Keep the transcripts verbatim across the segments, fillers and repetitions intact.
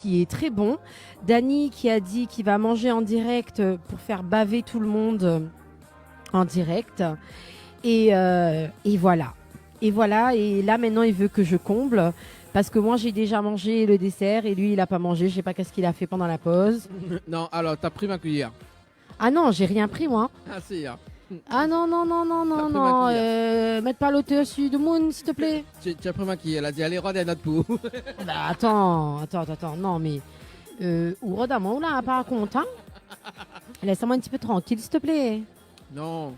qui est très bon. Dany qui a dit qu'il va manger en direct, euh, pour faire baver tout le monde, euh, en direct. Et, euh, et voilà. Et voilà, et là maintenant il veut que je comble. Parce que moi j'ai déjà mangé le dessert et lui il a pas mangé. Je sais pas qu'est-ce qu'il a fait pendant la pause. Non, alors, t'as pris ma cuillère. Ah non, j'ai rien pris moi. Ah si, hein. Ah non, non, non, non, T'as non, pris ma non. cuillère. Euh, mèt pa lotèr su demoun, s'il te plaît. Tu, tu as pris ma cuillère, elle a dit, allez, rod in ot pou. Bah attends, attends, attends, non mais, euh, ou rod amoin ou la, par contre, hein. Laisse-moi un petit peu tranquille, s'il te plaît. Non.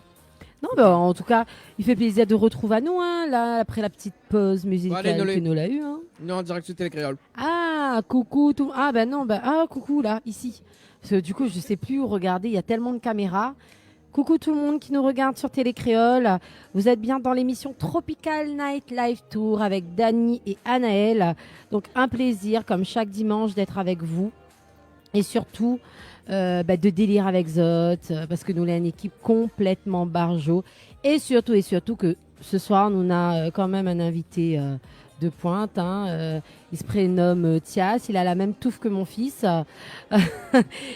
Non, bah, en tout cas, il fait plaisir de retrouver à nous, hein, là, après la petite pause musicale Bon, allez, nous que les- nous l'a eu, hein. Non, en direct sur Télé Créole. Ah, coucou tout. Ah ben non, ben ah, coucou là, ici. Parce que du coup, je sais plus où regarder, il y a tellement de caméras. Coucou tout le monde qui nous regarde sur Télé Créole. Vous êtes bien dans l'émission Tropical Night Live Tour avec Dany et Anaël. Donc un plaisir, comme chaque dimanche, d'être avec vous. Et surtout, euh, bah, de délire avec zot, euh, parce que nou lé une équipe complètement barjo. Et surtout, et surtout que ce soir, nou na, euh, quand même un invité, euh, de pointe, hein. Euh, il se prénomme, euh, Thias, il a la même touffe que mon fils. Euh,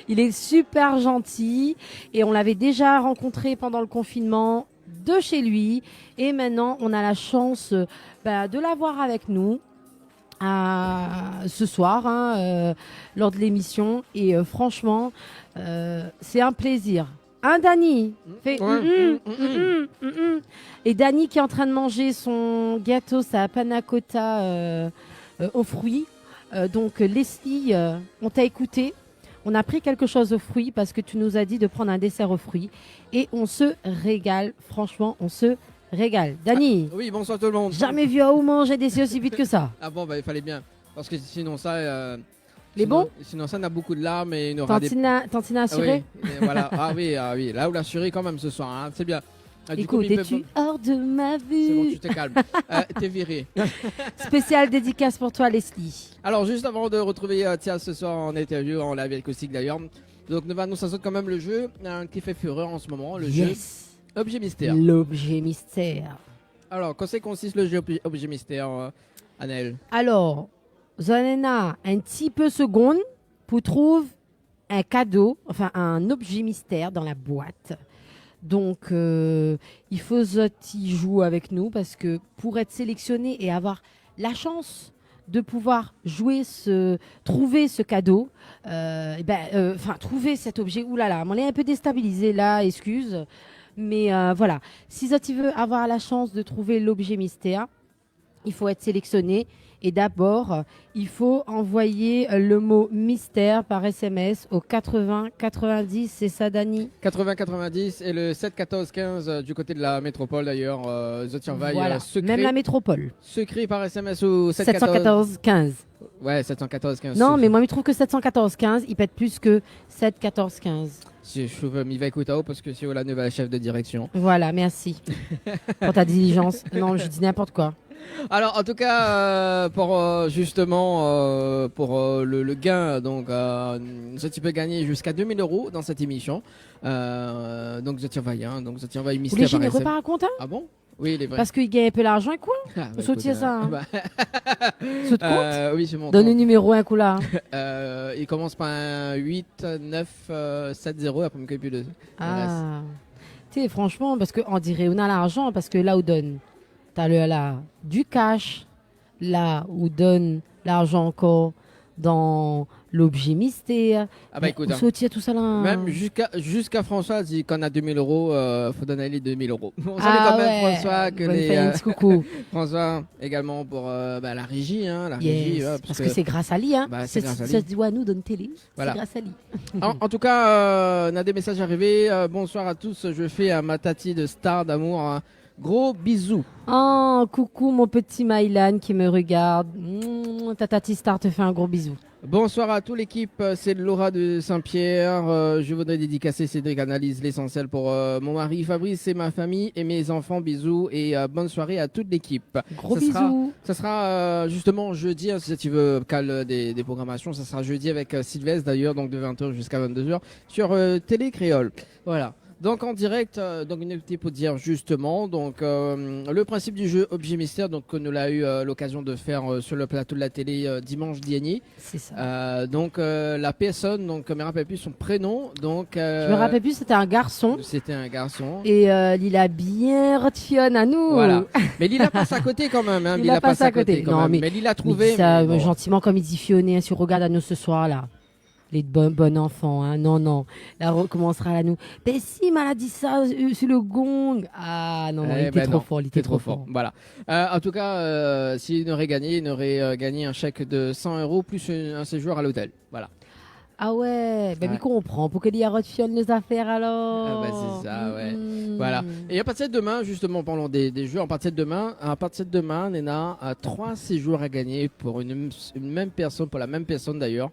il est super gentil et on l'avait déjà rencontré pendant le confinement de chez lui. Et maintenant, on a la chance, euh, bah, de l'avoir avec nous, euh, ce soir, hein, euh, lors de l'émission. Et, euh, franchement, euh, c'est un plaisir. Hein, Dany ? Fais Ouais. Mm, mm, mm, mm, mm. Et Dany qui est en train de manger son gâteau, sa panna cotta, euh, euh, aux fruits. Euh, donc, euh, Leslie, euh, on t'a écouté. On a pris quelque chose aux fruits parce que tu nous as dit de prendre un dessert aux fruits. Et on se régale, franchement, on se régale. Dany, Oui, bonsoir tout le monde. Jamais vu aou manzé dé sé osi vit ke sa. Ah bon, bah, il fallait bien. Parce que sinon ça, euh, Lé sinon- bon ? Sinon ça, on a beaucoup de larmes et on aura des... Tantine la, tantine la Ah asiré ? oui, mais voilà. Ah oui, ah oui. Là où la assuré quand même ce soir, hein. C'est bien. Ah, du coup, Écoute, il peut es-tu pas- hors de ma C'est bon, vue ? Tu te calmes. Euh, t'es viré. Spéciale dédicace pour toi, Leslie. Alors, juste avant de retrouver, euh, Thias ce soir en interview, en live acoustique d'ailleurs, donc nou va anons azot quand même le jeu, hein, qui fait fureur en ce moment, le jeu Yes. Objet Mystère. L'objet mystère. Alors, kosa i konsist le jeu Objet, Objet Mystère, euh, Anaël ? Alors, zot néna un petit peu seconde pour trouver un cadeau, enfin un objet mystère dans la boîte. Donc, euh, il faut zot i jouer avec nous parce que pour être sélectionné et avoir la chance de pouvoir jouer ce, trouver ce cadeau, euh, eh ben, euh, enfin, trouver cet objet, oulala, on est un peu déstabilisé là, excuse. Mais, euh, voilà, si zot i veut avoir la chance de trouver l'objet mystère, il faut être sélectionné. Et d'abord, euh, il faut envoyer, euh, le mot mystère par S M S au quatre-vingts quatre-vingt-dix, c'est ça, Dany ? Quatre-vingts quatre-vingt-dix et le sept quatorze quinze, euh, du côté de la métropole d'ailleurs, euh, zot i anvoy, Voilà, euh, secret, même la métropole. Secret par S M S au sept Sept cent quatorze quinze. Ouais, sept cent quatorze quinze. Non, c'est- mais moi, je trouve que sept cent quatorze quinze, il pète plus que sept quatorze quinze. Si, je trouve, euh, mi va ékout aou parce que c'est la nouvelle chef de direction. Voilà, merci pour ta diligence. Non, je dis n'importe quoi. Alors, en tout cas, euh, pour, euh, justement, euh, pour, euh, le, le gain, donc, euh, zot i pé gagner jusqu'à deux mille euros dans cette émission. Euh, donc, zot i anvoy, hein, donc, zot i anvoy Ou mystère lé par généreux S M S. par kont, hein ? Ah bon ? Oui, il est vrai. Parce qu'il gagne un peu l'argent, quoi. Ah, bah, Ou sortir écoute, ça, euh, hein. Bah, Saute compte. Euh, oui, c'est mon Donne compte. Le numéro un coup là. Euh, il commence par un huit neuf sept zéro, après, on ne plus le, le reste. Ah. Tu sais, franchement, parce que on dirait on a l'argent, parce que là, on donne, t'as le, là, du cash, là, on donne l'argent encore dans l'objet mystère. Ah bah, écoute, On hein. Sortir tout ça là. Même jusqu'à jusqu'à François dit qu'on a deux mille euros, euh, faut donner les deux mille euros. On salue Ah quand même ouais. François, que Bonne les, fête, euh, un petit coucou. François également pour, euh, bah, la régie, hein, la Yes, régie, ouais, parce que c'est grâce à lui, hein. Bah, c'est C'est grâce à c'est lui. Doit nous donne télé. Voilà. C'est grâce à lui. En, en tout cas, euh, on a des messages arrivés. Euh, bonsoir à tous, je fais à ma tati de Star d'amour un gros bisou. Oh, coucou mon petit Mylan qui me regarde. Mouah, ta tati Star te fait un gros bisou. Bonsoir à toute l'équipe, euh, c'est Laura de Saint-Pierre. Euh, je voudrais dédicacer Cédric Analyse, l'essentiel pour, euh, mon mari Fabrice et ma famille et mes enfants. Bisous et, euh, bonne soirée à toute l'équipe. Gros Ça bisous. Sera, ça sera, euh, justement jeudi, hein, si tu veux, cale des, des programmations. Ça sera jeudi avec, euh, Sylvestre d'ailleurs, donc de vingt heures jusqu'à vingt-deux heures sur, euh, Télé Créole. Voilà. Donc en direct, euh, donc nou té pou dir justement, donc, euh, le principe du jeu objet mystère, donc ke nou la u, euh, l'occasion de faire, euh, sur le plateau de la télé, euh, dimanche dernier. C'est ça. Euh, donc, euh, la personne, donc, mi rapèl pi son prénom, donc, euh, Je me rappelle plus, c'était un garçon. C'était un garçon. Et, euh, li la bien rod fionn anou. Voilà. Mais li la pas à côté quand même, hein. Li la pas à côté quand même. Non, mais li la trouvé, mais bon. Gentilman, konm li di fionné, hein, si ou rogard anou ce soir la. Lé bon, bon anfan, hein. Non, non. La rokomansra la nou. Bin si, ma la di sa, euh, sur le gong. Ah, non, non, li té tro for, li té tro for. Voilà. Euh, en tout cas, euh, si li noré gagné, li noré, euh, gagné un chèque de cent euros plus un, un séjour à l'hôtel. Voilà. Ah ouais, bin, mi konpran. Pou ke li arèt fionn lé zafèr, alors. Ah, bah, c'est ça, ouais. Voilà. Et à partir de demain, justement, parlons des, des jeux, à partir de demain, à partir de demain, néna, euh, trois séjours à gagner pour une, une même personne, pour la même personne d'ailleurs.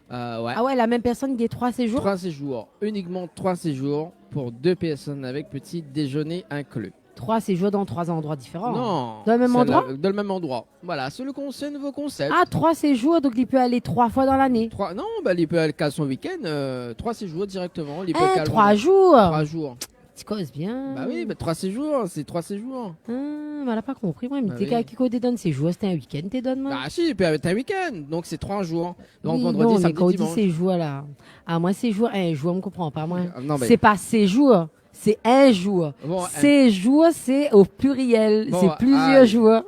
Euh, ouais. Ah ouais, la même personne i gingn trois séjours ? Trois séjours, uniquement trois séjours pour deux personnes avec petit déjeuner inclus. Trois séjours dans trois endroits différents ? Non, dans le même endroit ? Dans le même endroit. Voilà, c'est le concept, nouveau concept. Ah, trois séjours, donc li pé alé trois foi dan lané. Trois, non, bah, li pé alé kal son week-end, euh, trois séjours directement. Li pé kal son... Trois jours ? Trois jours. Ti koz bien. Bah oui, bah, trois séjours, c'est trois séjours. Ah, ma la pa konpri, moin. Bah oui. Té ka ki koté donn séjour, sété un week-end, té donn, moin. Bah si, li pé avèk un week-end, donc c'est trois jours. Donc oui, vendredi, non, samedi, dimanche. Mé kan ou di séjour la, ah, moin, séjour, un jour, mi konpran pa, moin. Ah, non, mais... C'est pas séjour, c'est un jour. Bon, un... Séjour, c'est au pluriel, bon, c'est plusieurs jours.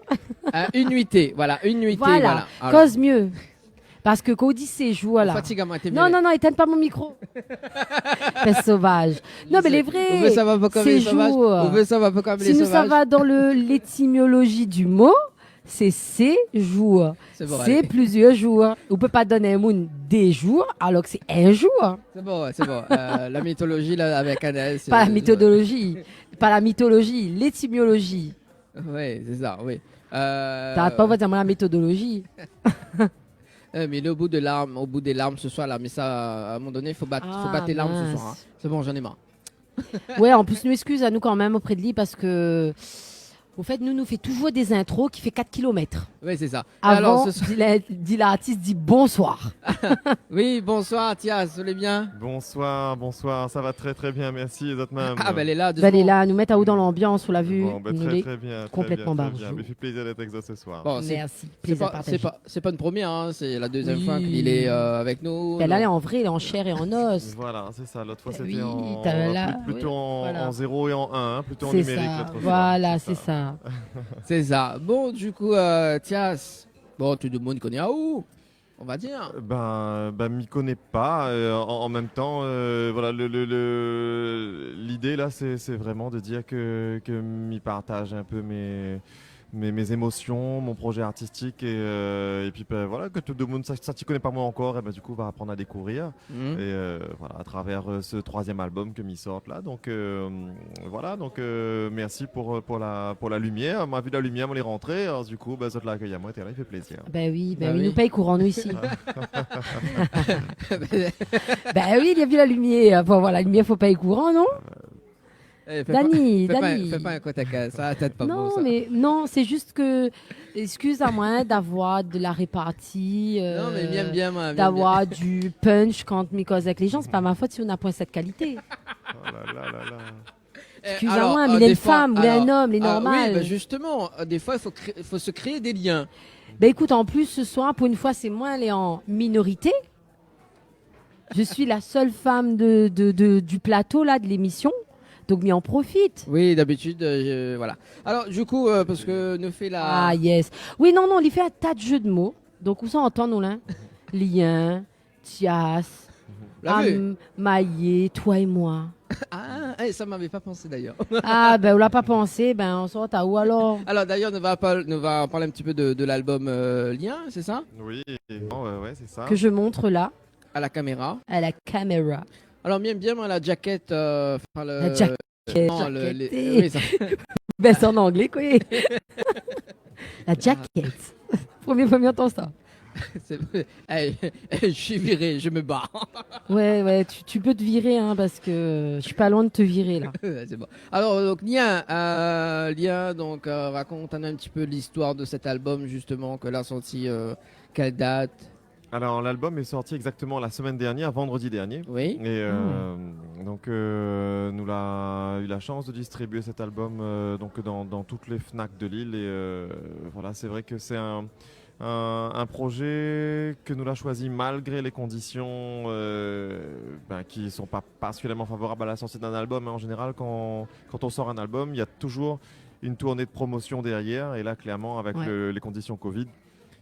Ah, une nuitée, voilà, une nuitée, voilà. Voilà. Alors. Koz mieux. Parske kan ou di séjour la... Ou fatig amoin, té... Non, non, non, étinn pa mon mikro. Bèt sovaz. Non, mé lé vré. Ou vé savoir poukoi lé sovaz ? Séjour. Ou vé savoir poukoi lé sovaz ? Si nou sava dan le, l'étymologie du mot, sé séjour. C'est bon, allez. Sé plusieurs jours. Ou pé pa donn in moun dé jour, alors que c'est un jour. C'est bon, ouais, c'est bon. Euh, la mythologie, là, avec un S, c'est... Pa la méthodologie, pa la mythologie, l'étymologie. Ouais, c'est ça, oui. Euh... T'arrêtes pas, on va dire, moi, la méthodologie. Euh, mais le bout de l'arme, au bout des larmes ce soir, là, mais ça, à un moment donné, faut battre, faut battre les larmes ce soir, hein. Ah, mince. C'est bon, j'en ai marre. Ouais, an plis, nou ékskiz anou kan mèm opré de li parske, au fait, nou, nou fé toujours des intros ki fé quatre kilomètres. Oui, c'est ça. Avan, alors, ce soir, di la, di l'artiste, di bonsoir. Oui, bonsoir, Tias, vous allez bien ? Bonsoir, bonsoir, ça va très, très bien, merci, et zot mèm ? Ah, ben, lé la, doucement. Ben, lé la, nou mèt aou dan l'ambiance, ou la vu, nou lé konplètman barjou. Bon, ben, très, très bien, très bien, très bien. Mais fais plaisir d'être avec zot ce soir. Bon, c'est, merci, plaisir partagé. C'est pas, c'est pas, c'est pas une première, hein, c'est la deuxième fois qu'il est, euh, avec nous, donc. Ben là, lé an vré, lé an chair et en os. Voilà, c'est ça. L'autre fois, c'était en, plutôt en, en zéro et en un, hein, plutôt en numérique l'autre fois. Oui, t'as la, oui, voilà. C'est ça. C'est ça. C'est ça. Bon, du coup, euh, Tias, bon, tout le monde i koné aou, on va dire. Ben, ben, mi koné pa, euh, en, en même temps, euh, voilà, le, le, le, l'idée là, c'est, c'est vraiment de dire que, que mi partage un peu mes, mes, mes émotions, mon projet artistique, et, euh, et puis, ben, voilà, que tout le monde, sa, sa ti koné pa moin ankor, et ben, du coup, va apprendre à découvrir. Mhm. Et, euh, voilà, à travers, euh, ce troisième album ke mi sort là. Donc, euh, voilà, donc, euh, merci pour, euh, pour la, pour la lumière. Ma vu la lumière, moin lé rantré, alors du coup, ben, zot la akèy amoin, té la, i fé plaisir. Ben oui, ben oui, nou pèy kouran, nou, isi. Ben oui, li la vu la lumière. Pou avoir la lumière, fo pèy kouran, non ? Eh, fais pas, Dani, fais pas, Dani. Fais pas un kotakas, sa, tèt pa bon, sa. Non, mais non, c'est juste que, excuse-moi, hein, d'avoir de la répartie, euh, d'avoir du punch quand mi koz avèk lé jan, c'est pas ma faute si ou na poin sèt kalité. Oh là là là là. Eh, excuse-moi, alors, euh, mi lé in fanm, ou lé in om, lé normal. Ah oui, bah justement, euh, des fois, il faut cré-, faut se créer des liens. Ben écoute, en plus, ce soir, pour une fois, c'est moin lé en minorité. Je suis la seule femme de, de, de, du plateau, là, de l'émission. Donc, mi an profit. Oui, d'habitude, euh, je, voilà. Alors, du coup, euh, parce que nou fé la... Ah, yes. Oui, non, non, li fé in ta de jeux de mots. Donc, ou sa antann, nou, la, lien, tias, mayé, toi et moi. Ah, eh, ça m'avait pas pensé, d'ailleurs. Ah, ben, ou la pa pansé, ben, ou sort aou, alors. Alors, d'ailleurs, nou va parl-, nou va parler un petit peu de, de l'album, euh, Lien, c'est ça ? Oui, non, ouais, ouais, c'est ça. Que je montre là. À la caméra. À la caméra. Alors, mi èm bien, moin, la jacket, euh, enfin, le... La jacket, non, le, jacket, les, oui, ça. Ben, c'est en anglais, quoi. La jacket. Première fois mi antann sa. C'est, eh, eh, je suis viré, je me barre. Ouais, ouais, tu, tu peux te virer, hein, parce que je suis pas loin de te virer, là. Ouais, c'est bon. Alors, donc, Lien, euh, Lien, donc, euh, raconte-nous un petit peu l'histoire de cet album, justement, ke la sorti, euh, quelle date ? Alors, l'album est sorti exactement la semaine dernière, vendredi dernier. Oui. Et, euh, Donc, euh, nous l'a eu la chance de distribuer cet album, euh, donc dans, dans toutes les Fnac de l'île. Et, euh, voilà, c'est vrai que c'est un, un, un projet que nous l'a choisi malgré les conditions, euh, ben, qui sont pas particulièrement favorables à la sortie d'un album. Hein. En général, quand, quand on sort un album, il y a toujours une tournée de promotion derrière. Et là, clairement, avec Ouais. le, les conditions covid,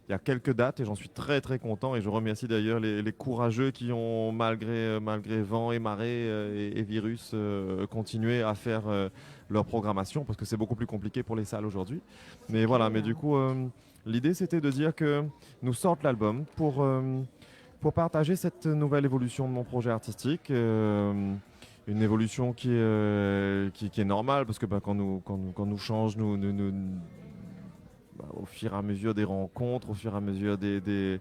il y a quelques dates et j'en suis très, très content. Et je remercie d'ailleurs les, les courageux qui ont, malgré, euh, malgré vent et marée, euh, et, et virus, euh, continué à faire, euh, leur programmation parce que c'est beaucoup plus compliqué pour les salles aujourd'hui. Mais voilà, mais Ouais. du coup, euh, l'idée, c'était de dire que nous sortons l'album pour, euh, pour partager cette nouvelle évolution de mon projet artistique. Euh, une évolution qui est, euh, qui, qui est normale parce que, ben, quand nous, quand nous, quand nous change, nous, nous, nous, bah, au fur et à mesure des rencontres, au fur et à mesure des, des,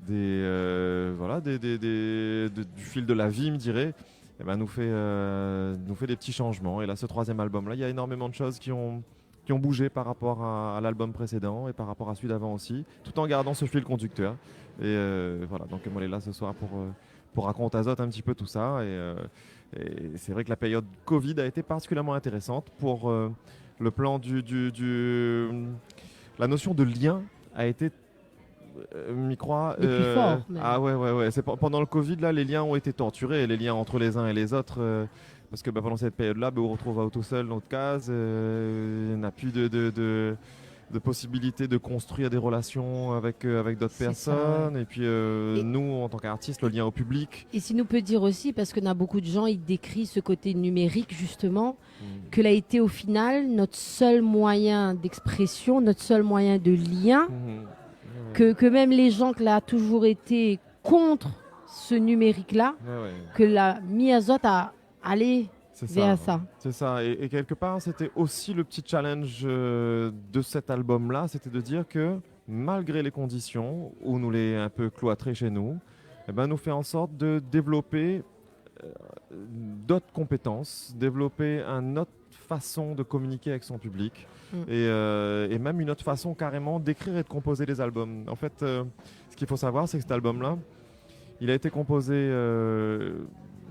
des, euh, voilà, des, des, des, de, du fil de la vie, me dirais, eh ben, nous fait, euh, nous fait des petits changements. Et là, ce troisième album-là, il y a énormément de choses qui ont, qui ont bougé par rapport à, à l'album précédent et par rapport à celui d'avant aussi, tout en gardant ce fil conducteur. Et, euh, voilà, donc, moi, lé la ce soir pour, euh, pour raconter à zot un petit peu tout ça. Et, euh, et c'est vrai que la période covid a été particulièrement intéressante pour, euh, le plan du, du, du, la notion de lien a été, euh, mi kroi, Le plus euh, fort, même. Ah ouais, ouais, ouais. C'est pe-, pendant le covid, là, les liens ont été torturés, les liens entre les uns et les autres, euh, parce que, bah, pendant cette période-là, bah, on retrouve tout seul dans notre case, euh, il n'y a plus de, de, de, de possibilité de construire des relations avec, euh, avec d'autres C'est ça, personnes. Ouais. Et puis, euh, Et nous, en tant qu'artistes, le lien au public. Et si nous peut dire aussi, parce que na beaucoup de gens, ils décrivent ce côté numérique, justement, Mm. que l'a été au final notre seul moyen d'expression, notre seul moyen de lien, Mhm. Ouais, ouais. que, que même les gens que l'a toujours été contre ce numérique-là, Ouais, ouais. que l'a mis azot à aller C'est ça, vers hein. ça. C'est ça. Et, et quelque part, c'était aussi le petit challenge, euh, de cet album-là, c'était de dire que malgré les conditions où nous lé un peu cloîtrés chez nous, eh ben, nous fait en sorte de développer, euh, d'autres compétences, développer une autre façon de communiquer avec son public Mm. et, euh, et même une autre façon carrément d'écrire et de composer des albums. En fait, euh, ce qu'il faut savoir, c'est que cet album-là, il a été composé, euh,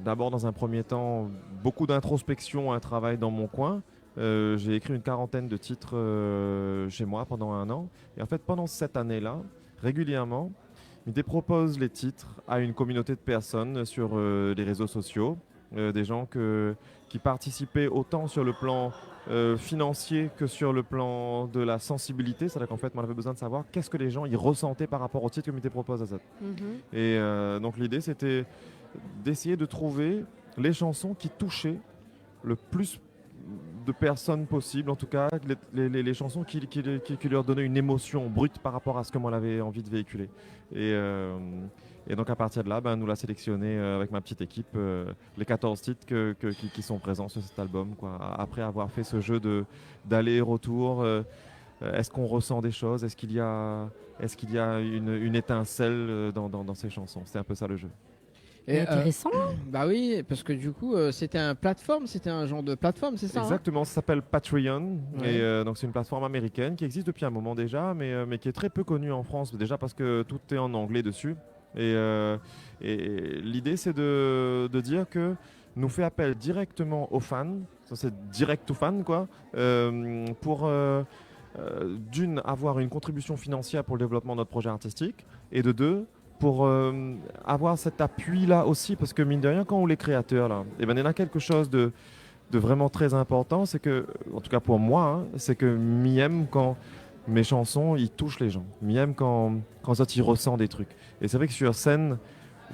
d'abord dans un premier temps, beaucoup d'introspection, un travail dans mon coin. Euh, j'ai écrit une quarantaine de titres, euh, chez moi pendant un an. Et en fait, pendant cette année-là, régulièrement, mi té propose les titres à une communauté de personnes sur, euh, les réseaux sociaux, euh, des gens que, qui participaient autant sur le plan, euh, financier que sur le plan de la sensibilité. C'est-à-dire qu'en fait, moi, j'avais besoin de savoir qu'est-ce que les gens y ressentaient par rapport au titre que mi té propose azot. Mhm. Et, euh, donc, l'idée, c'était d'essayer de trouver les chansons qui touchaient le plus de personnes possible, en tout cas, les, les, les, les chansons qui, qui, qui, qui leur donnaient une émotion brute par rapport à ce que moi j'avais envie de véhiculer. Et, euh, et donc, à partir de là, ben, nous l'a sélectionné, euh, avec ma petite équipe, euh, les quatorze titres que, que, qui, qui sont présents sur cet album, quoi. A-, après avoir fait ce jeu de, d'aller-retour, euh, euh, est-ce qu'on ressent des choses ? Est-ce qu'il y a, est-ce qu'il y a une, une étincelle, euh, dans, dans, dans ces chansons ? C'est un peu ça le jeu. Et, euh, Intéressant. Bah oui, parce que du coup, euh, c'était un plateforme, c'était un genre de plateforme, c'est ça, hein ? Exactement, ça s'appelle Patreon. Ouais. Et, euh, donc, c'est une plateforme américaine qui existe depuis un moment déjà, mais, euh, mais qui est très peu connue en France, déjà parce que tout est en anglais dessus. Et, euh, et l'idée, c'est de, de dire que nous fait appel directement aux fans, ça, c'est direct to fan, quoi, euh, pour, euh, euh, d'une, avoir une contribution financière pour le développement de notre projet artistique, et de deux, pour, euh, avoir cet appui-là aussi, parce que mine de rien, quand on est créateur, là, eh ben, il y en a quelque chose de, de vraiment très important, c'est que, en tout cas pour moi, hein, c'est que mi èm quand mes chansons, ils touchent les gens. Mi èm quand, quand zot i ressent des trucs. Et c'est vrai que sur scène,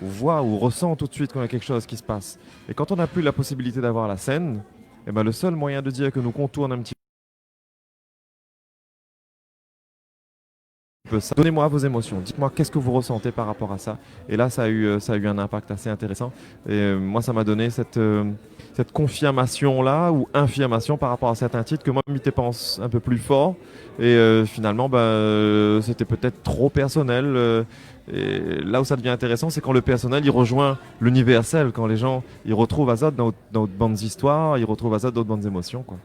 on voit, on ressent tout de suite quand il y a quelque chose qui se passe. Et quand on n'a plus la possibilité d'avoir la scène, eh ben, le seul moyen de dire que nous contourne un petit peu ça. Donnez-moi vos émotions, dites-moi qu'est-ce que vous ressentez par rapport à ça. Et là, ça a eu, euh, ça a eu un impact assez intéressant. Et, euh, moi, ça m'a donné cette, euh, cette confirmation-là, ou infirmation par rapport à certains titres que moi, mi té pans un peu plus fort. Et, euh, finalement, ben, euh, c'était peut-être trop personnel, euh, et là où ça devient intéressant, c'est quand le personnel, il rejoint l'universel, quand les gens, ils retrouvent azot dans, dans bann zistoir, ils retrouvent azot dans bann émotions, quoi.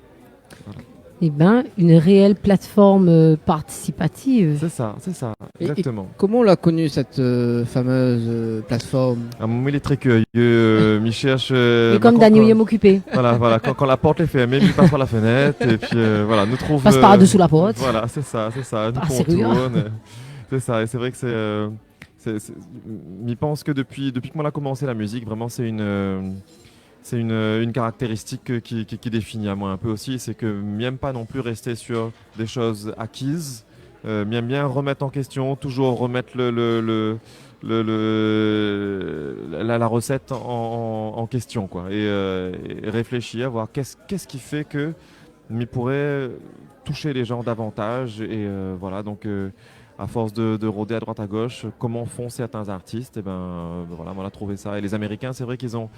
Voilà. Eh ben, une réelle plateforme, euh, participative. C'est ça, c'est ça, exactement. Et, et comment on l'a connue, cette, euh, fameuse, euh, plateforme ? Ah, mon, mi lé très curieux, euh, mi cherche, euh, mais comme Dani, il est occupé. Voilà, voilà, quand, quand la porte est fermée, mi passe par la fenêtre, et puis, euh, voilà, nou trouv, euh, voilà, c'est ça, c'est ça, nou kontourn, euh, c'est ça, et c'est vrai que c'est, euh, c'est, c'est, mi pans ke dopi, dopi ke moin la komansé la mizik, vréman, c'est une, euh, c'est une, une caractéristique que, qui, qui, qui définit amoin un peu aussi, c'est ke mi èm pa non plus rester sur des choses acquises. Euh, mi èm bien remettre en question, toujours remettre le, le, le, le, le, la, la recette en, en, en question, quoi. Et, euh, et réfléchir, voir qu'est-ce, qu'est-ce qui fait que mi pourrais toucher les gens davantage. Et, euh, voilà, donc, euh, à force de, de rôder à droite à gauche, comment font certains artistes, et ben, euh, voilà, moin la trouvé ça. Et les Américains, c'est vrai qu'ils ont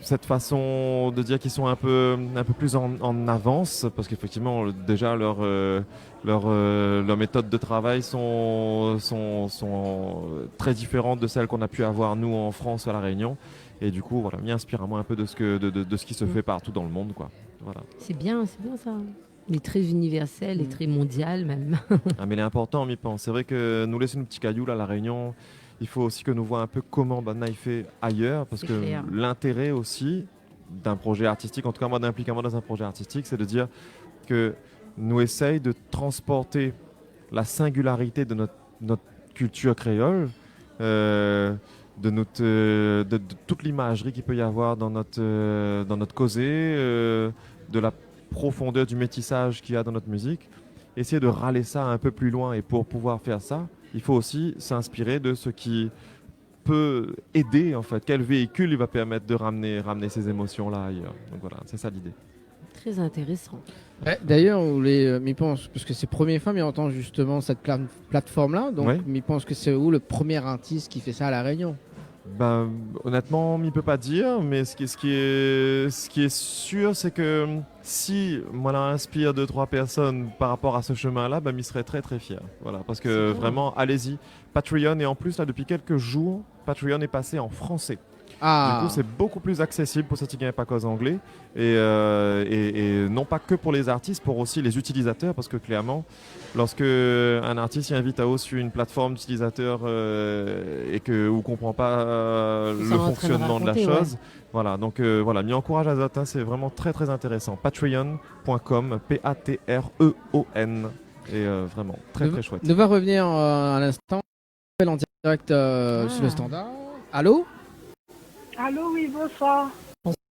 cette façon de dire qu'ils sont un peu, un peu plus en, en avance, parce qu'effectivement, le, déjà, leur, euh, leur, euh, leur méthode de travail sont, sont, sont, euh, très différentes de celles qu'on a pu avoir, nous, en France, à La Réunion. Et du coup, voilà, mi inspir amoin un peu de ce que, de, de, de ce qui se fait partout dans le monde, quoi. Voilà. C'est bien, c'est bien ça. Il est très universel et très mondial même. Ah, mais il est important, mi pans. C'est vrai que nou lès nout ti kayou la, La Réunion, il faut aussi que nou voi un peu comment banna i fé ailleurs, parce que l'intérêt aussi d'un projet artistique, en tout cas, moi, d'implik amoin dans un projet artistique, c'est de dire que nou essaye de transporter la singularité de notre, notre culture créole, euh, de notre, euh, de, de toute l'imagerie qu'il peut y avoir dans notre, euh, dans notre causé, euh, de la profondeur du métissage qu'il y a dans notre musique, essayer de râler ça un peu plus loin. Et pour pouvoir faire ça, il faut aussi s'inspirer de ce qui peut aider, en fait, quel véhicule il va permettre de ramener, ramener ces émotions-là ailleurs. Donc voilà, c'est ça l'idée. Très intéressant. Eh, d'ailleurs, ou lé, euh, mi pans, parce que c'est première fois mi antann justement cette pla-, plateforme-là, donc mi pans que c'est ou le premier artiste qui fait ça à La Réunion. Ben, honnêtement, mi pé pa dir, mais ce qui, ce qui est, ce qui est sûr, c'est que si moin la inspir deux, trois personnes par rapport à ce chemin-là, ben, mi seré très, très fier. Voilà, parce que vraiment, allez-y, Patreon, et en plus, là, depuis quelques jours, Patreon est passé en français. Ah. Du coup, c'est beaucoup plus accessible pour ceux qui gagnent pas cause anglais. Et, euh, et, et non pas que pour les artistes, pour aussi les utilisateurs, parce que clairement, lorsque un artiste i invit aou sur une plateforme d'utilisateur, euh, et que ou konpran pa, euh, le fonctionnement de la chose, voilà, donc, euh, voilà, mi ankouraj azot, hein, c'est vraiment très, très intéressant. Patreon point com, P A T R E O N. Et, euh, vraiment, très, très chouette. Nou va revenir, euh, à l'instant. Appel en direct, euh, sur le standard. Allô ? Allô, oui, bonsoir.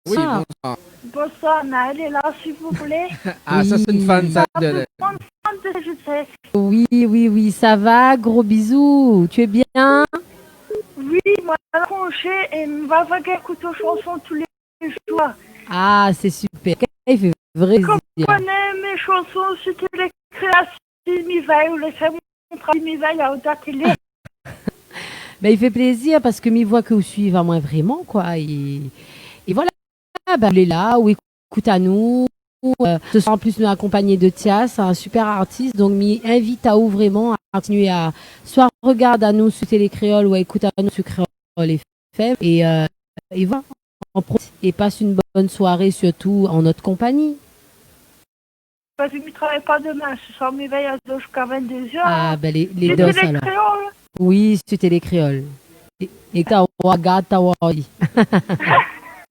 Oui, bonsoir. Bonsoir, Naël est là, s'il vous plaît. Ah, ça, c'est une fan, ça, de... Une grande fan de, je sais. Oui, oui, oui, ça va, gros bisous. Tu es bien ? Oui, moin la konshé é mi va fé ékout out shanson tous les jours. Ah, c'est super. Quel fait vrai plaisir. Konm ou koné, mes chansons, c'était les créations, mi va ou lésé mon travay, mi va a la télé. Ben, i fé plézir parske mi voi ke ou suiv amoin vréman, koi. É, é voila, ben, ou lé la, ou ékout anou. Euh, ce soir, an plis, nou lé akonpagné de Tias, in super artis. Donk, mi invit aou vréman a kontinié a soi regard anou su Télé Kréol ou a ékout anou su Kréol F M. É, euh, é voila, an profit é pass in bone soiré, sirtou an nout konpagni. Parske mi travay pa domin, se soir mi vèy a ziska vingt-deux heures. Ah, ben, lé, lé dos, Télé Kréol alor. Oui, su Télé Kréol. É, é ta wa, gard ta wa, oui.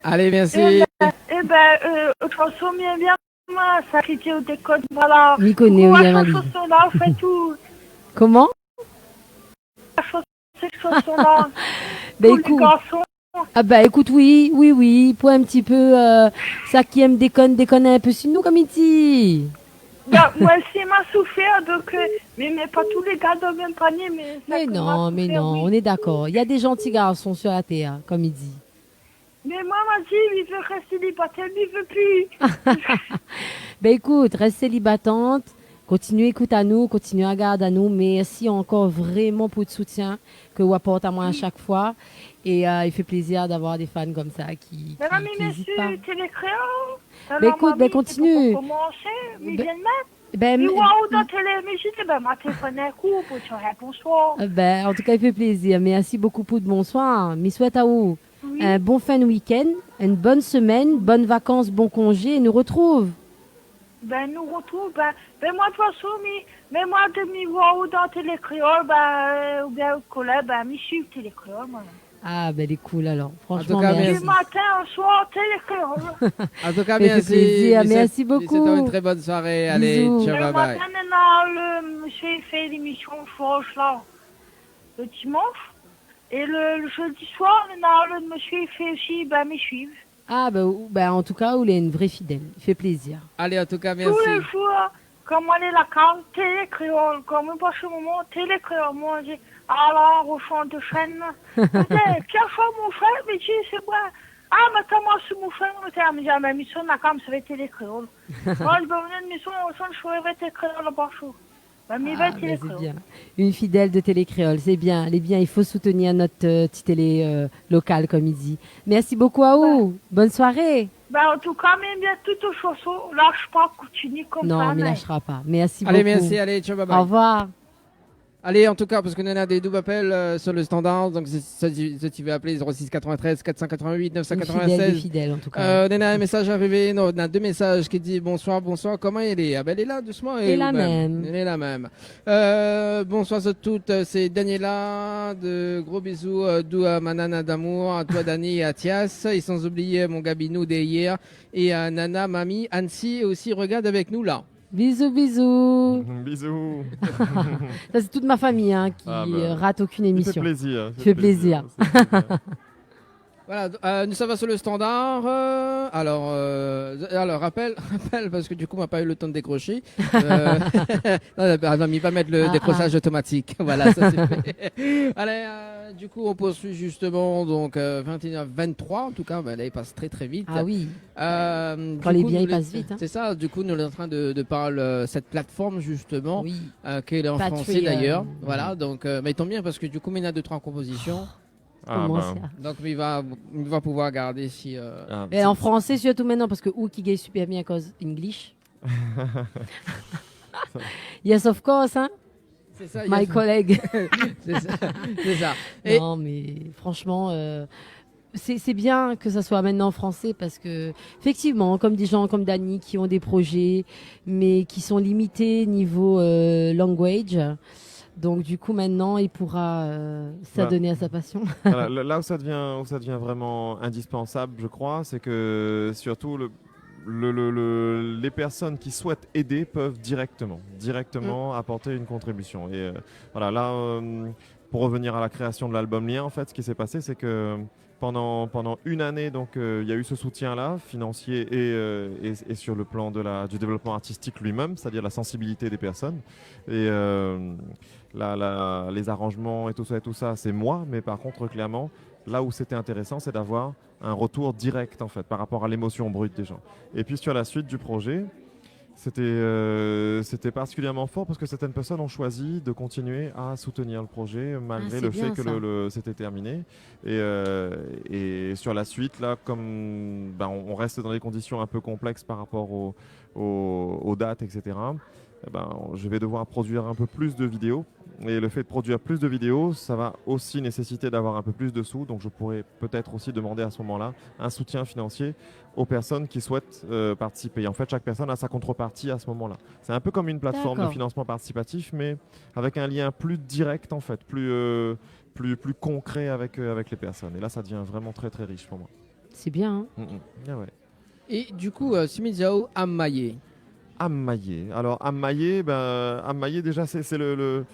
Allez, merci. Eh ben, eh ben, euh, out shanson mi èm bien, moin, sa ki di ou dékone, voila. Mi koné, oui, Amalie. Shanson la, ou fé tout. Koman ? Shanson, shanson la. Ben, pou lé ékout, garson. Ah ben, ékout, oui, oui, oui, pou in ti pé, euh, sak i èm dékone, dékone in pé si nou, konm i di. Ben, moin osi, ma soufèr, donk, euh, mi mèt pa tout lé gar dan mèm panié, mé sak ma soufèr, oui. Mé non, mé non, on est d'accord. Il y a des gentils garçons sur la terre, konm i di. Mé moin, ma di, mi vé rès sélibatèr, mi vé pi. Ben, ékout, rès sélibatèr, kontinié ékout anou, kontinié a gard anou. Mèrsi ankor vréman pou le soutien ke ou aport amoin a shak foi. É, euh, i fé plézir d'avoir des fans comme ça ki, ki, ki ézit pa. Mé non, mé mèrsi, Télé Kréol. Ben, ékout, ben, kontinié. Komansé, mi vien mèm. Ben, mi voi aou dan télé, mi di, ben, ma téléfone in kou pou dir bonsoir. Ben, an tou ka, i fé plézir. Mèrsi bokou pou le bonsoir. Mi souèt aou in bon fin de week-end, in bone semèn, bone vakans, bon konjé, é nou retrouv. Bin, nou rotrouv, bin, bin, moin, de tout fason, mi, mèm moin, de mi voi ou dan Télé Kréol, bin, euh, oubien out kolèg, bin, mi suiv Télé Kréol, moin. Ah, bin, lé cool, alor. Franchement, mersi. An tou ka, mersi. Lé matin, o soir, Télé Kréol. An tou ka, mersi. Sa i fé plézir. Mersi bokou. Bisous. Lé soir, une très bonne soirée. Allez, ciao, bye bye. Bisous. Le matin, néna le mésyé i fé lémisyon Frosh, la, le dimansh. É le, le jeudi soir, néna le mésyé i fé osi, bin, mi suiv. Ah, bin, ou, bin, an tou ka, ou lé in vré fidèl. I fé plézir. Allez, an tou ka, mersi. Tou lé zour, kan moin lé la kaz, Télé Kréol. Kan moin pas in moman, Télé Kréol. Moin, mi di, ala, Roshan de Chêne. Oté, Pierre Chor, mon frèr, mi di, sé moin. Ah, mé koman sé mon frèr, mi di, ah, mé mi sona kan mèm, sé Télé Kréol. Moin, mi di, bin, mi sona, mi sona, mi sona Télé Kréol, la-ba. Bin, mi va Télé Kréol. Ah, bin, sé bien. Une fidèle de Télé Kréol, sé bien, lé bien, i fo soutenir nout, euh, ti télé, euh, lokal, konm i di. Mersi bokou aou. Ouais. Bonne soirée. Bin, an tou ka, mi èm bien tout o shoso, lash pa, kontinié konmsa. Non, mi lashra pa. Mersi bokou. Allez, mersi, allez, ciao, bye bye. Au revoir. Allez, an tou ka, parske nou néna dé doub apèl, euh, sur le standard, donk si, si, si zot i vé apèl, zéro six quatre-vingt-treize quatre cent quatre-vingt-huit neuf cent quatre-vingt-seize. Une fidèle, une fidèle, en tout cas. Euh, néna in mésaz arivé, non, néna dé mésaz ki di : « Bonsoir, bonsoir, koman i lé ? » Ah bin, lé la, dousman. Lé la mèm. Lé la mèm. Euh, bonsoir zot tout, euh, sé Daniela, de gros bisous, euh, doux à ma nana d'amour, à toi Dani et à Thias, et sans oublier mon gabinou derrière, et à Nana, Mamie, Annecy aussi regarde avec nous là. Bisous, bisous. Bisous. Sa, sé tout mon famiy, hein, ki, euh, rat okin émisyon. Ah, bah, i fé plézir, i fé plézir. Voilà, euh, nou sava sur le standard, euh, alors, euh, alors, rapèl, rapèl, parske du kou, ma pa u le tan de dékrosh. Euh, non, non, non, mi va mèt le dékrosh otomatik. Ah, ah. Voilà, sa sé fé. Allez, euh, du coup, on poursuit justement, donc, euh, vingt et une heures vingt-trois, en tout cas, bah, là, il passe très, très vite. Ah oui. Euh, du coup, nou lé, kan lé bien, i pas vit, hein. C'est ça, du coup, nou lé en train de, de parler, euh, cette plateforme, justement, euh, qu'elle est en français, d'ailleurs. Patreon. Oui. Voilà, donc, euh, mais tant mieux, parce que du coup, mi néna deux, trois compositions. Ah, koman sa ? Donk, mi va, mi va pouvoir gardé si, euh, si... Ah. É an fransé sirtou mintnan, parske ou ki gingn super bien koz English. Yes, of course, hein ? C'est ça, my colleague. C'est ça, c'est ça. Et non, mais franchement, euh, c'est, c'est bien que ça soit maintenant en français parce que, effectivement, comme des gens comme Dany qui ont des projets, mais qui sont limités niveau, euh, language, donc du coup, maintenant, il pourra, euh, s'adonner à sa passion. Bah, voilà, là, là où ça devient, où ça devient vraiment indispensable, je crois, c'est que surtout le, le, le, le, les personnes qui souhaitent aider peuvent directement, directement apporter une contribution. Et, euh, voilà, là, euh, pour revenir à la création de l'album Lien, en fait, ce qui s'est passé, c'est que pendant, pendant une année, donc, euh, il y a eu ce soutien-là, financier et, euh, et, et sur le plan de la, du développement artistique lui-même, c'est-à-dire la sensibilité des personnes. Et, euh, la, la, les arrangements et tout ça, et tout ça, c'est moi. Mais par contre, clairement, là où c'était intéressant, c'est d'avoir un retour direct, en fait, par rapport à l'émotion brute des gens. Et puis sur la suite du projet, c'était, euh, c'était particulièrement fort parce que certaines personnes ont choisi de continuer à soutenir le projet malgré le fait que le, le, c'était terminé. Ah, c'est bien, ça. Et, euh, et sur la suite, là, comme, ben, on, on reste dans des conditions un peu complexes par rapport au, au, aux dates, et cetera, eh ben, je vais devoir produire un peu plus de vidéos. Et le fait de produire plus de vidéos, ça va aussi nécessiter d'avoir un peu plus de sous. Donc, je pourrais peut-être aussi demander à ce moment-là un soutien financier aux personnes qui souhaitent, euh, participer. Et en fait, chaque personne a sa contrepartie à ce moment-là. C'est un peu comme une plateforme de financement participatif, mais avec un lien plus direct, en fait, plus, euh, plus, plus concret avec, euh, avec les personnes. Et là, ça devient vraiment très, très riche pour moi. C'est bien, hein ? Mm, mm. Ah ouais. É du kou, euh, si mi di aou Amaye. Amaye. Alors, Amaye, ben, Amaye, déjà, c'est, c'est le, le,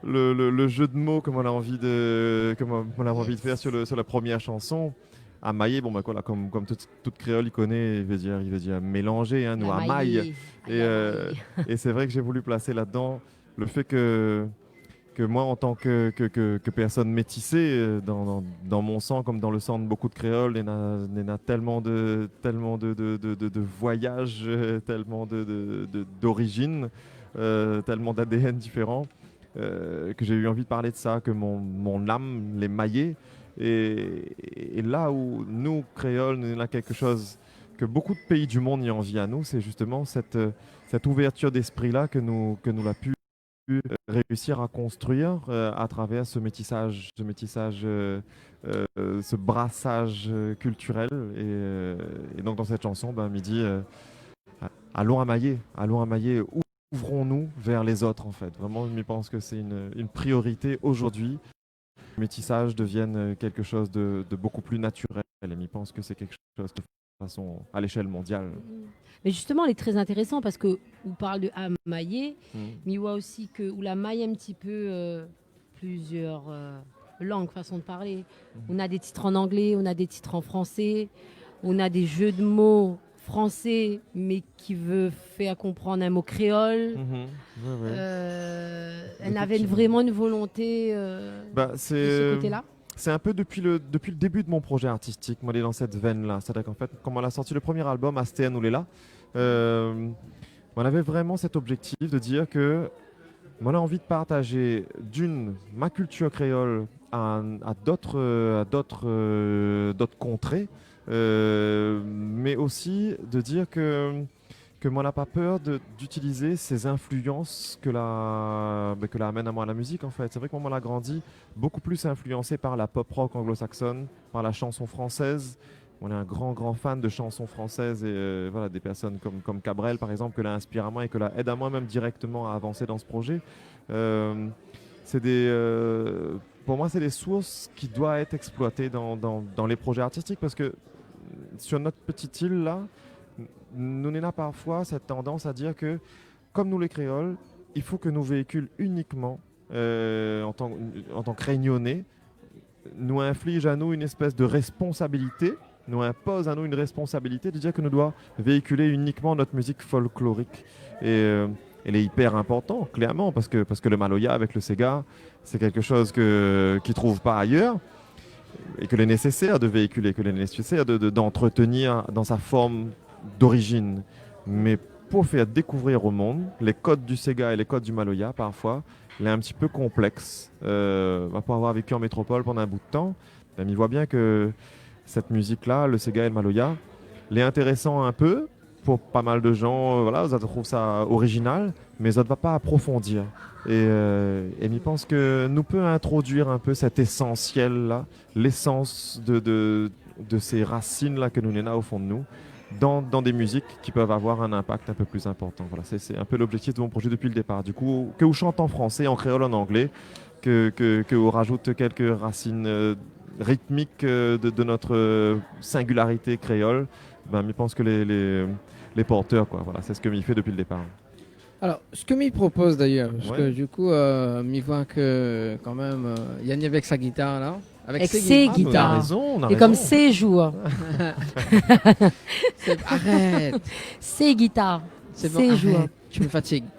le, le, le jeu de mots que moin la anvi de, que moin, moin la anvi de faire sur le, sur la première chanson. Amaye, bon, ben, voilà, comme, comme tout, tout kréol i koné, i vé dir, i vé dir mélanzé, hein, nou, amaye. Amaye. Et, euh, et c'est vrai que j'ai voulu placer là-dedans le fait que que moi, en tant que, que, que, que personne métissée, euh, dans, dans, dans mon sang, comme dans le sang de beaucoup de Créoles, néna, néna tellement de, tellement de, de, de, de, de voyages, euh, tellement de, de, de, d'origines, euh, tellement d'A D N différents, euh, que j'ai eu envie de parler de ça, que mon, mon âme lé mayé. Et, et là où nous, Créoles, nou néna quelque chose que beaucoup de pays du monde i anvi anou, c'est justement cette, euh, cette ouverture d'esprit-là que nou, que nou la pu réussir à construire, euh, à travers ce métissage, ce métissage, euh, euh, ce brassage, euh, culturel. Et, euh, et donc dans cette chanson, ben, mi di, euh, allons à Maillé, allons à Maillé, ouvrons-nous vers les autres, en fait. Vraiment, je pense que c'est une, une priorité aujourd'hui. Le métissage devienne, euh, quelque chose de, de beaucoup plus naturel. Et je pense que c'est quelque chose de façon à l'échelle mondiale. Mm. Mais justement, il est très intéressant parce que ou parle de amaillé, mm, mais ou a aussi que ou la maille un petit peu, euh, plusieurs, euh, langues, façon de parler. Mm. On a des titres en anglais, on a des titres en français, on a des jeux de mots français, mais qui veut faire comprendre un mot créole. Mm. Ouais, ouais. Euh, elle avait une, vraiment une volonté, euh, bah, de ce côté-là. C'est un peu depuis le, depuis le début de mon projet artistique, moin lé dan sèt vèn-la. C'est-à-dire qu'en fait, kan moin la sorti le premier album, Asté nou lé la, euh, moin lavé vraiment cet objectif de dire que moin la anvi de partager d'une, ma culture créole à, à d'autres, euh, à d'autres, euh, d'autres contrées, euh, mais aussi de dire que que moin la pa peur de, d'utiliser ces influences que la, ben, que la amène à moi la musique, en fait. C'est vrai que moin, moin la grandi beaucoup plus influencé par la pop rock anglo-saxonne, par la chanson française. On est un grand, grand fan de chansons françaises et, euh, voilà, des personnes comme, comme Cabrel, par exemple, que la inspir à moi et que la aide à moi même directement à avancer dans ce projet. Euh, c'est des, euh, pour moi, c'est des sources qui doivent être exploitées dans, dans, dans les projets artistiques parce que sur notre petite île, là, nou néna parfois cette tendance à dire que, comme nous les créoles, il faut que nous véhicule uniquement, euh, en tant, en tant que Réunionnais, nous inflige à nous une espèce de responsabilité, nous impose à nous une responsabilité de dire que nous doit véhiculer uniquement notre musique folklorique. Et, euh, elle est hyper importante, clairement, parce que, parce que le maloya avec le séga, c'est quelque chose que, qui trouve pas ailleurs et que l'est nécessaire de véhiculer, que l'est nécessaire de, de, d'entretenir dans sa forme d'origine. Mais pour faire découvrir au monde les codes du séga et les codes du maloya, parfois, il est un petit peu complexe. Euh, bah, pour avoir vécu en métropole pendant un bout de temps, ben, mi voi bien que cette musique-là, le séga et le maloya, l'est intéressant un peu, pour pas mal de gens, euh, voilà, zot i trouv sa original, mé zot i va pa aprofondir. É, euh, é mi pans ke nou pé introduir in pé sèt ésansièl-la, lésans de, de, de sé rasine-la ke nou néna o fon de nou, dan, dan dé mizik ki pé avoir in inpak in pé pli inportan. Voilà, sé, sé in pé lobjéktif de mon projé dopi le dépar. Du kou, ke ou shant an fransé, an kréol, an anglé, ke, ke, ke ou rajout kèlk rasine, euh, ritmik, euh, de, de nout, euh, singilarité kréol, bin, mi pans ke lé, lé, lé portèr, koi. Voilà, sé sak mi fé dopi le dépar. Alor, sak mi propoz dayèr, parske du kou, euh, mi voi ke kan mèm, euh, Yanni avèk sa gitar la, avèk sé gitar. Ah, nou na rézon, nou na rézon. É kom sé jour. Arèt. Sé gitar. Sé bon, sé jour. Arèt. Tu me fatigues.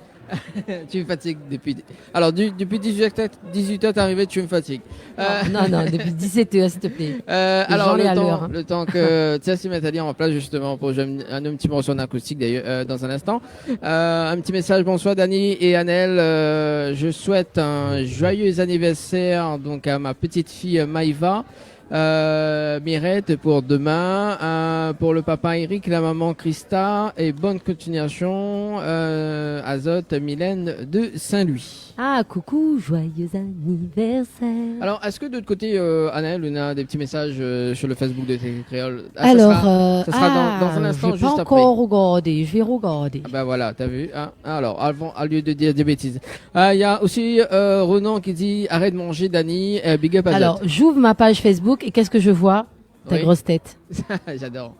Tu me fatigues depuis. Alors, du, depuis dix-huit heures, dix-huit heures, t'es arrivé, tu me fatigues. Euh, non, non, non, depuis dix-sept heures, s'il te plaît. Euh, alors, le temps, hein, le temps que Tsia s'y mette à lire en place, justement, pour jouer un, un petit morceau en acoustique, d'ailleurs, euh, dans un instant. Euh, un petit message, bonsoir Dany et Anaël. Euh, je souhaite un joyeux anniversaire, donc, à ma petite fille, euh, Maïva. Euh, Mirette pour demain, euh, pour le papa Eric, la maman Christa, et bonne continuation, euh, à zot, Mylène de Saint-Louis. Ah, coucou, joyeux anniversaire. Alors, est-ce que de l'autre côté, euh, Anaël, on a des petits messages, euh, sur le Facebook de Télé Créole ? Ah, ça sera, euh, ça sera dans, dans un instant, juste après. Ah, j'ai pas encore regardé, je vais regarder. Ah bah voilà, t'as vu, hein ? Alors, avant, au lieu de dire des bêtises. Ah, il y a aussi, euh, Ronan qui dit : « Arrête de manger, Dany. » Euh, big up à zot. Alors, j'ouvre ma page Facebook et qu'est-ce que je vois ? Ta grosse tête. Oui. J'adore.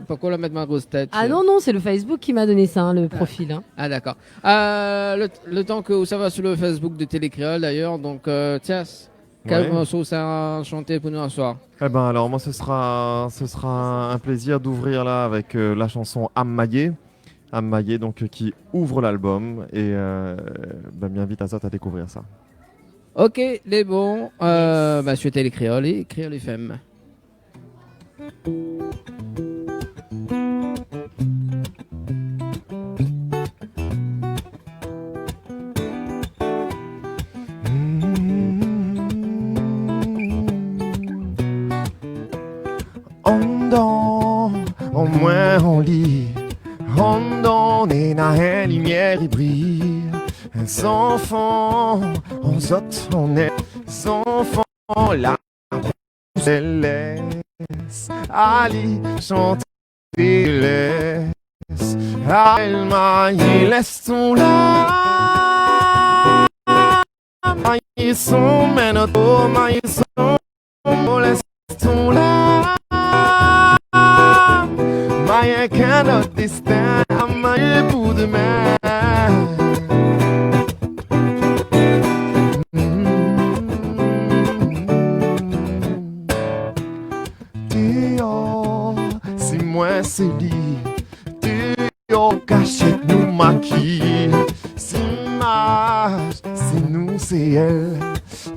Pourquoi la mettre ma grosse tête ? Ah non, non, c'est le Facebook qui m'a donné ça, hein, le profil, hein. Ah, d'accord. Euh, le, le temps que ça va sur le Facebook de Télé Créole, d'ailleurs, donc, euh, Thias, quel morceau ça a chanté pour nous ce soir ? Eh ben, alors, moi, ce sera, ce sera un plaisir d'ouvrir là avec, euh, la chanson Amaillé. Amaillé, donc, euh, qui ouvre l'album. Et, euh, ben, mi invit azot à découvrir ça. Ok, lé bon. Euh, bah, sur Télé Créole et Créole F M. Anndan, an moin, an li, anndan néna in limièr i briy. Zanfan, an zot, an èt zanfan, la sélès, ali shant sélès. Aèl mayé, lès ton la. Mayé son, mé not po, mayé son, lès ton la. Mayé k'in not dèstin, mayé pou domin. Déor, sé moin, sé li. Déor, kashèt nou makiy. Zimaz, sé nou, sé èl.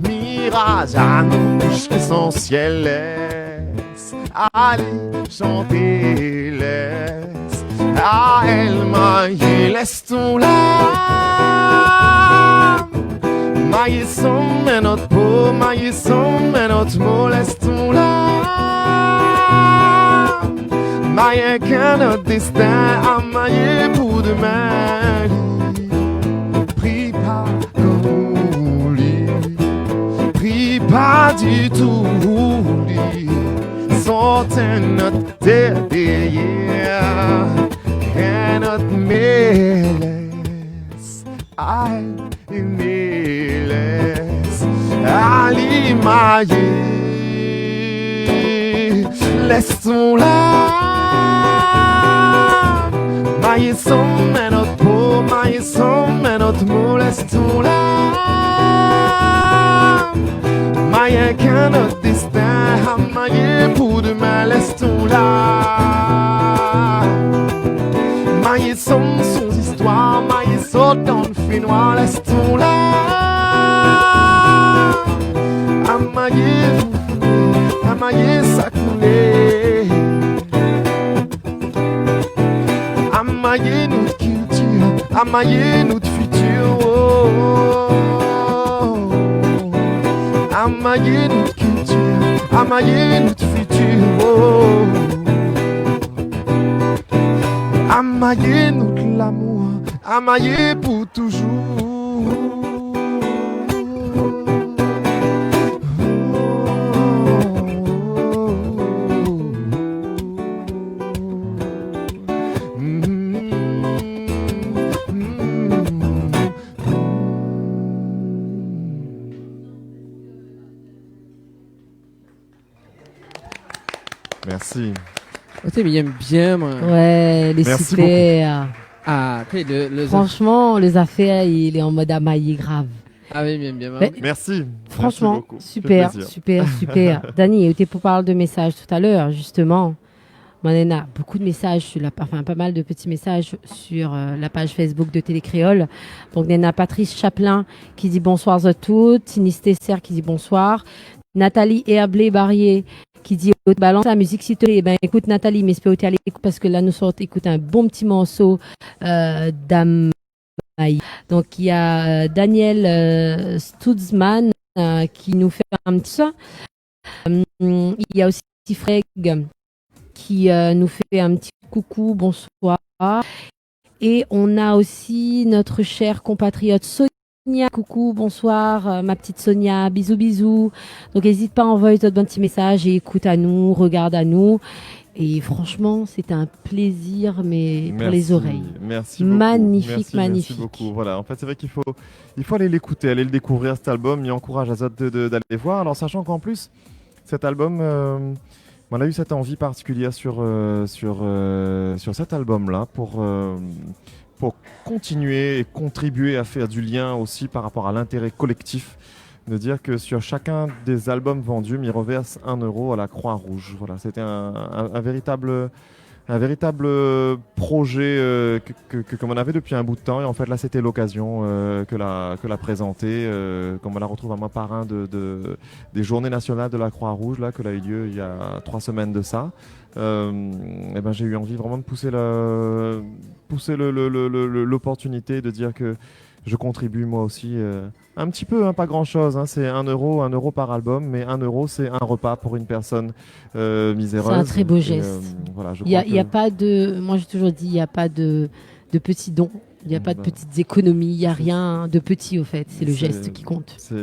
Miraz anou, boush lésansièl. Lès ali shanté, lès aèl mayé, lès ton la. Mayé son, mé not po, mayé son, mé not mo, lès ton la. Mayé k'in not dèstin, mayé pou domin. Pri pa konm ou li, pri pa ditou li. Sort in not tèr dèryèr, in not mélès. Ay, mélès, ali mayé, lès ton la. Mayé son, mé not po, mayé son, mé not mo, lès ton la. Mayé k'in not dèstin, mayé pou domin, lès ton la. Mayé son, son zistoir, mayé sort dan fénoir, lès ton la. Amayé foufoulé, amayé sakoulé. Amayé nout kiltir, amayé nout fitir, oh. Amayé nout kiltir, amayé nout fitir, oh. Amayé nout lamour, amayé pou touzour. Merci. Oté, mé mi èm bien, moin. Ouais, lé sipèr. Merci beaucoup. Ah, oté, le, le... Franchement, lé zafèr, li lé an mod amayé grav. Ah oui, bien, bien, bien. Merci. Merci beaucoup. Franchement, super, super, super. Dani, oté, pou parl de mésaz talèr, justement. Moin néna bonpé de mésaz sur la pa-, enfin, pas mal de petits messages sur, euh, la page Facebook de Télé Kréol. Donk néna Patrice Chaplin ki di bonsoir zot tout, Tini Stesser ki di bonsoir, Nathalie Herblé Barrier ki di, oh, balans la mizik, s'il te plaît. Ében, ékout, Nathalie, mi èspèr ou té a lékout parske la, nou sort ékout in bon ti morso, euh, d'Amaï. Donk, néna, euh, Daniel, euh, Stutzman, euh, ki nou fé in ti sa. Euh, néna osi Freg ki, euh, nou fé in ti coucou, bonsoir. Et on a aussi notre chère compatriote Sonia. Coucou, bonsoir, euh, ma petite Sonia, bisous, bisous. Donc, n'hésite pas à envoyer d'autres petits messages et écoute à nous, regarde à nous. Et franchement, c'est un plaisir, mais pour les oreilles. Merci, merci beaucoup. Magnifique, merci, merci magnifique. Beaucoup. Voilà, en fait, c'est vrai qu'il faut, il faut aller l'écouter, aller le découvrir, cet album. Et encourage azot de, de, d'aller voir. Alors, sachant qu'en plus, cet album, euh, moin la u sèt anvi partikilièr sur, euh, sur, euh, sur sèt album-la pou, euh, pou kontinié é kontribié a fèr du lien osi par rapor a l'intéré kolèktif. De dir ke sur shakinn dé album vandu, mi rovèrs in euro a la Croix-Rouge. Voilà, sété in, in, in véritab in véritab, euh, projé, euh, ke, ke, ke, ke moin navé dopi in bout de tan. É an fèt, la, sété lokazion, euh, ke la, ke la prézanté, euh, kom moin la rotrouv amoin parin de, de, dé Journées nationales de la Croix-Rouge, la, ke la u lieu néna troi semèn de sa. Euh, ében, la u anvi vréman de pous le, pous le, le, le, le, le, l'oportinité de dir ke mi kontribi moin osi, euh, in ti pé, in, pa gran shoz, in, sé in euro, in euro par album, mé in euro, sé in repa pou in pèrsone, euh, mizérèz. C'est un très beau geste. Et, euh, voilà, je crois que... Il y a, il y a pas de, moi, j'ai toujours dit, il y a pas de, de petit don. Il n'y a pas de petites économies, il n'y a rien de petit, au fait. C'est le geste qui compte. C'est,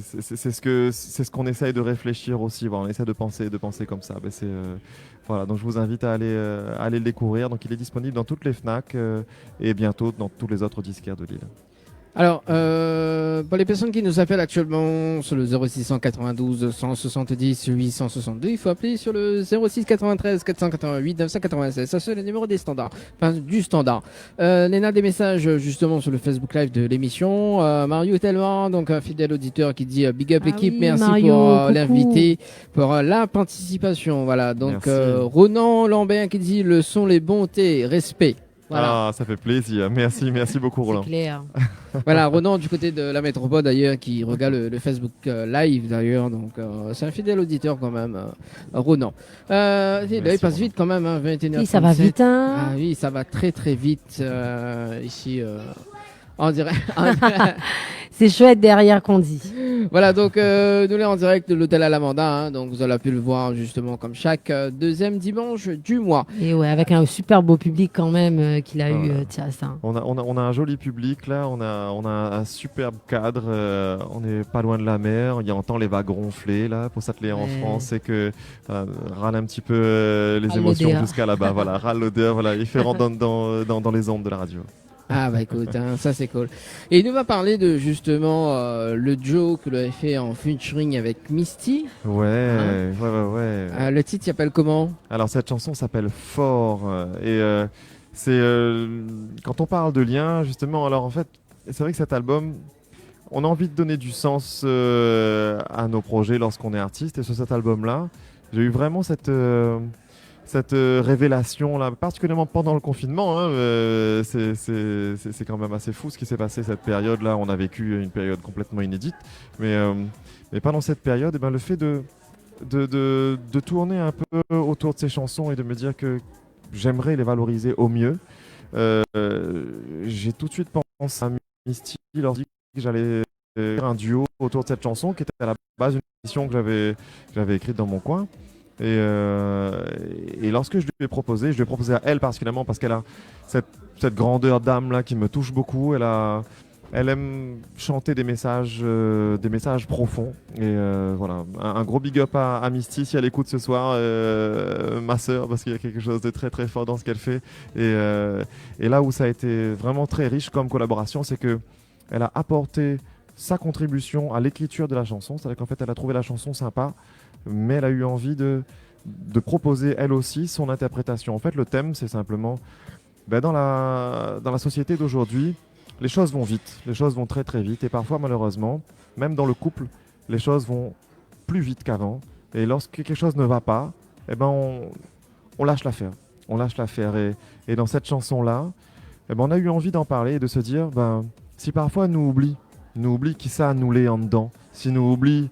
c'est, c'est, c'est ce que, c'est ce qu'on essaye de réfléchir aussi. Voilà, on essaie de penser, de penser comme ça. Ben, c'est, euh, voilà, donc je vous invite à aller, euh, aller le découvrir. Donc il est disponible dans toutes les Fnac, euh, et bientôt dans tous les autres disquaires de l'île. Alors, euh, pour les personnes qui nous appellent actuellement sur le zéro six cent quatre-vingt-douze cent soixante-dix huit cent soixante-deux, il faut appeler sur le zéro six quatre-vingt-treize quatre cent quatre-vingt-huit neuf cent quatre-vingt-seize. Ça, c'est le numéro des standards, enfin, du standard. Euh, néna des messages, euh, justement, sur le Facebook Live de l'émission. Euh, Mario Telman, donc un fidèle auditeur qui dit, euh, big up l'équipe, merci pour, euh, l'invité, pour, euh, la participation. Voilà, donc, euh, Ronan Lambert qui dit, le son, les bontés, respect. Voilà. Ah, ça fait plaisir. Merci, merci beaucoup, Roland. C'est clair. Voilà, Ronan, du côté de la métropole d'ailleurs, qui regarde le, le Facebook, euh, Live d'ailleurs. Donc, euh, c'est un fidèle auditeur quand même, euh, Ronan. Euh, il passe vite quand même, hein, vingt et une heures trente-sept. Oui, ça va vite, hein. Ah oui, ça va très, très vite, euh, ici, euh, en direct. C'est chouette derrière qu'on dit. Voilà, donc, euh, nous lé en direct de l'hôtel Alamanda, hein, donc vous avez pu le voir justement comme chaque, euh, deuxième dimanche du mois. Et ouais, avec un super beau public quand même, euh, qu'il a eu, euh, tiens, ça. On a, on a, on a un joli public là, on a, on a un superbe cadre, euh, on n'est pas loin de la mer, il entend les vagues ronfler là, pour ça te lé en France, c'est que, euh, râle un petit peu, euh, les émotions jusqu'à là-bas, voilà, râle l'odeur, voilà, il fait rentrer dans, dans, dans, dans les ondes de la radio. Ah bah écoute, hein, ça c'est cool. Et il nous va parler de justement, euh, le duo que vous avez fait en featuring avec Misty. Ouais, ouais, ouais, ouais. Euh, le titre s'appelle comment ? Alors cette chanson s'appelle Fort, euh, et, euh, c'est, euh, quand on parle de lien, justement, alors en fait, c'est vrai que cet album, on a envie de donner du sens, euh, à nos projets lorsqu'on est artiste. Et sur cet album-là, j'ai eu vraiment cette, euh, cette, euh, révélation-là, particulièrement pendant le confinement, hein, euh, c'est, c'est, c'est, c'est quand même assez fou ce qui s'est passé cette période-là. On a vécu une période complètement inédite, mais, euh, mais pendant cette période, eh ben, le fait de, de, de, de tourner un peu autour de ces chansons et de me dire que j'aimerais les valoriser au mieux, euh, j'ai tout de suite pensé à Misty, leur dit que j'allais, euh, faire un duo autour de cette chanson qui était à la base une chanson que j'avais, que j'avais écrite dans mon coin. Et, euh, et lorsque je lui ai proposé, je lui ai proposé à elle particulièrement parce qu'elle a cette, cette grandeur d'âme là qui me touche beaucoup. Elle a, elle aime chanter des messages, euh, des messages profonds. Et, euh, voilà, un, un gros big up à, à Misty si elle écoute ce soir, euh, ma sœur, parce qu'il y a quelque chose de très, très fort dans ce qu'elle fait. Et, euh, et là où ça a été vraiment très riche comme collaboration, c'est que elle a apporté sa contribution à l'écriture de la chanson. C'est-à-dire qu'en fait, elle a trouvé la chanson sympa, mais elle a eu envie de, de proposer elle aussi son interprétation. En fait, le thème, c'est simplement, ben, dans la, dans la société d'aujourd'hui, les choses vont vite, les choses vont très, très vite. Et parfois, malheureusement, même dans le couple, les choses vont plus vite qu'avant. Et lorsque quelque chose ne va pas, eh ben, on, on lâche l'affaire. On lâche l'affaire. Et, et dans cette chanson-là, eh ben, on a eu envie d'en parler et de se dire, ben, si parfois nou oubli, nou oubli kisa nou lé andan, si nou oubli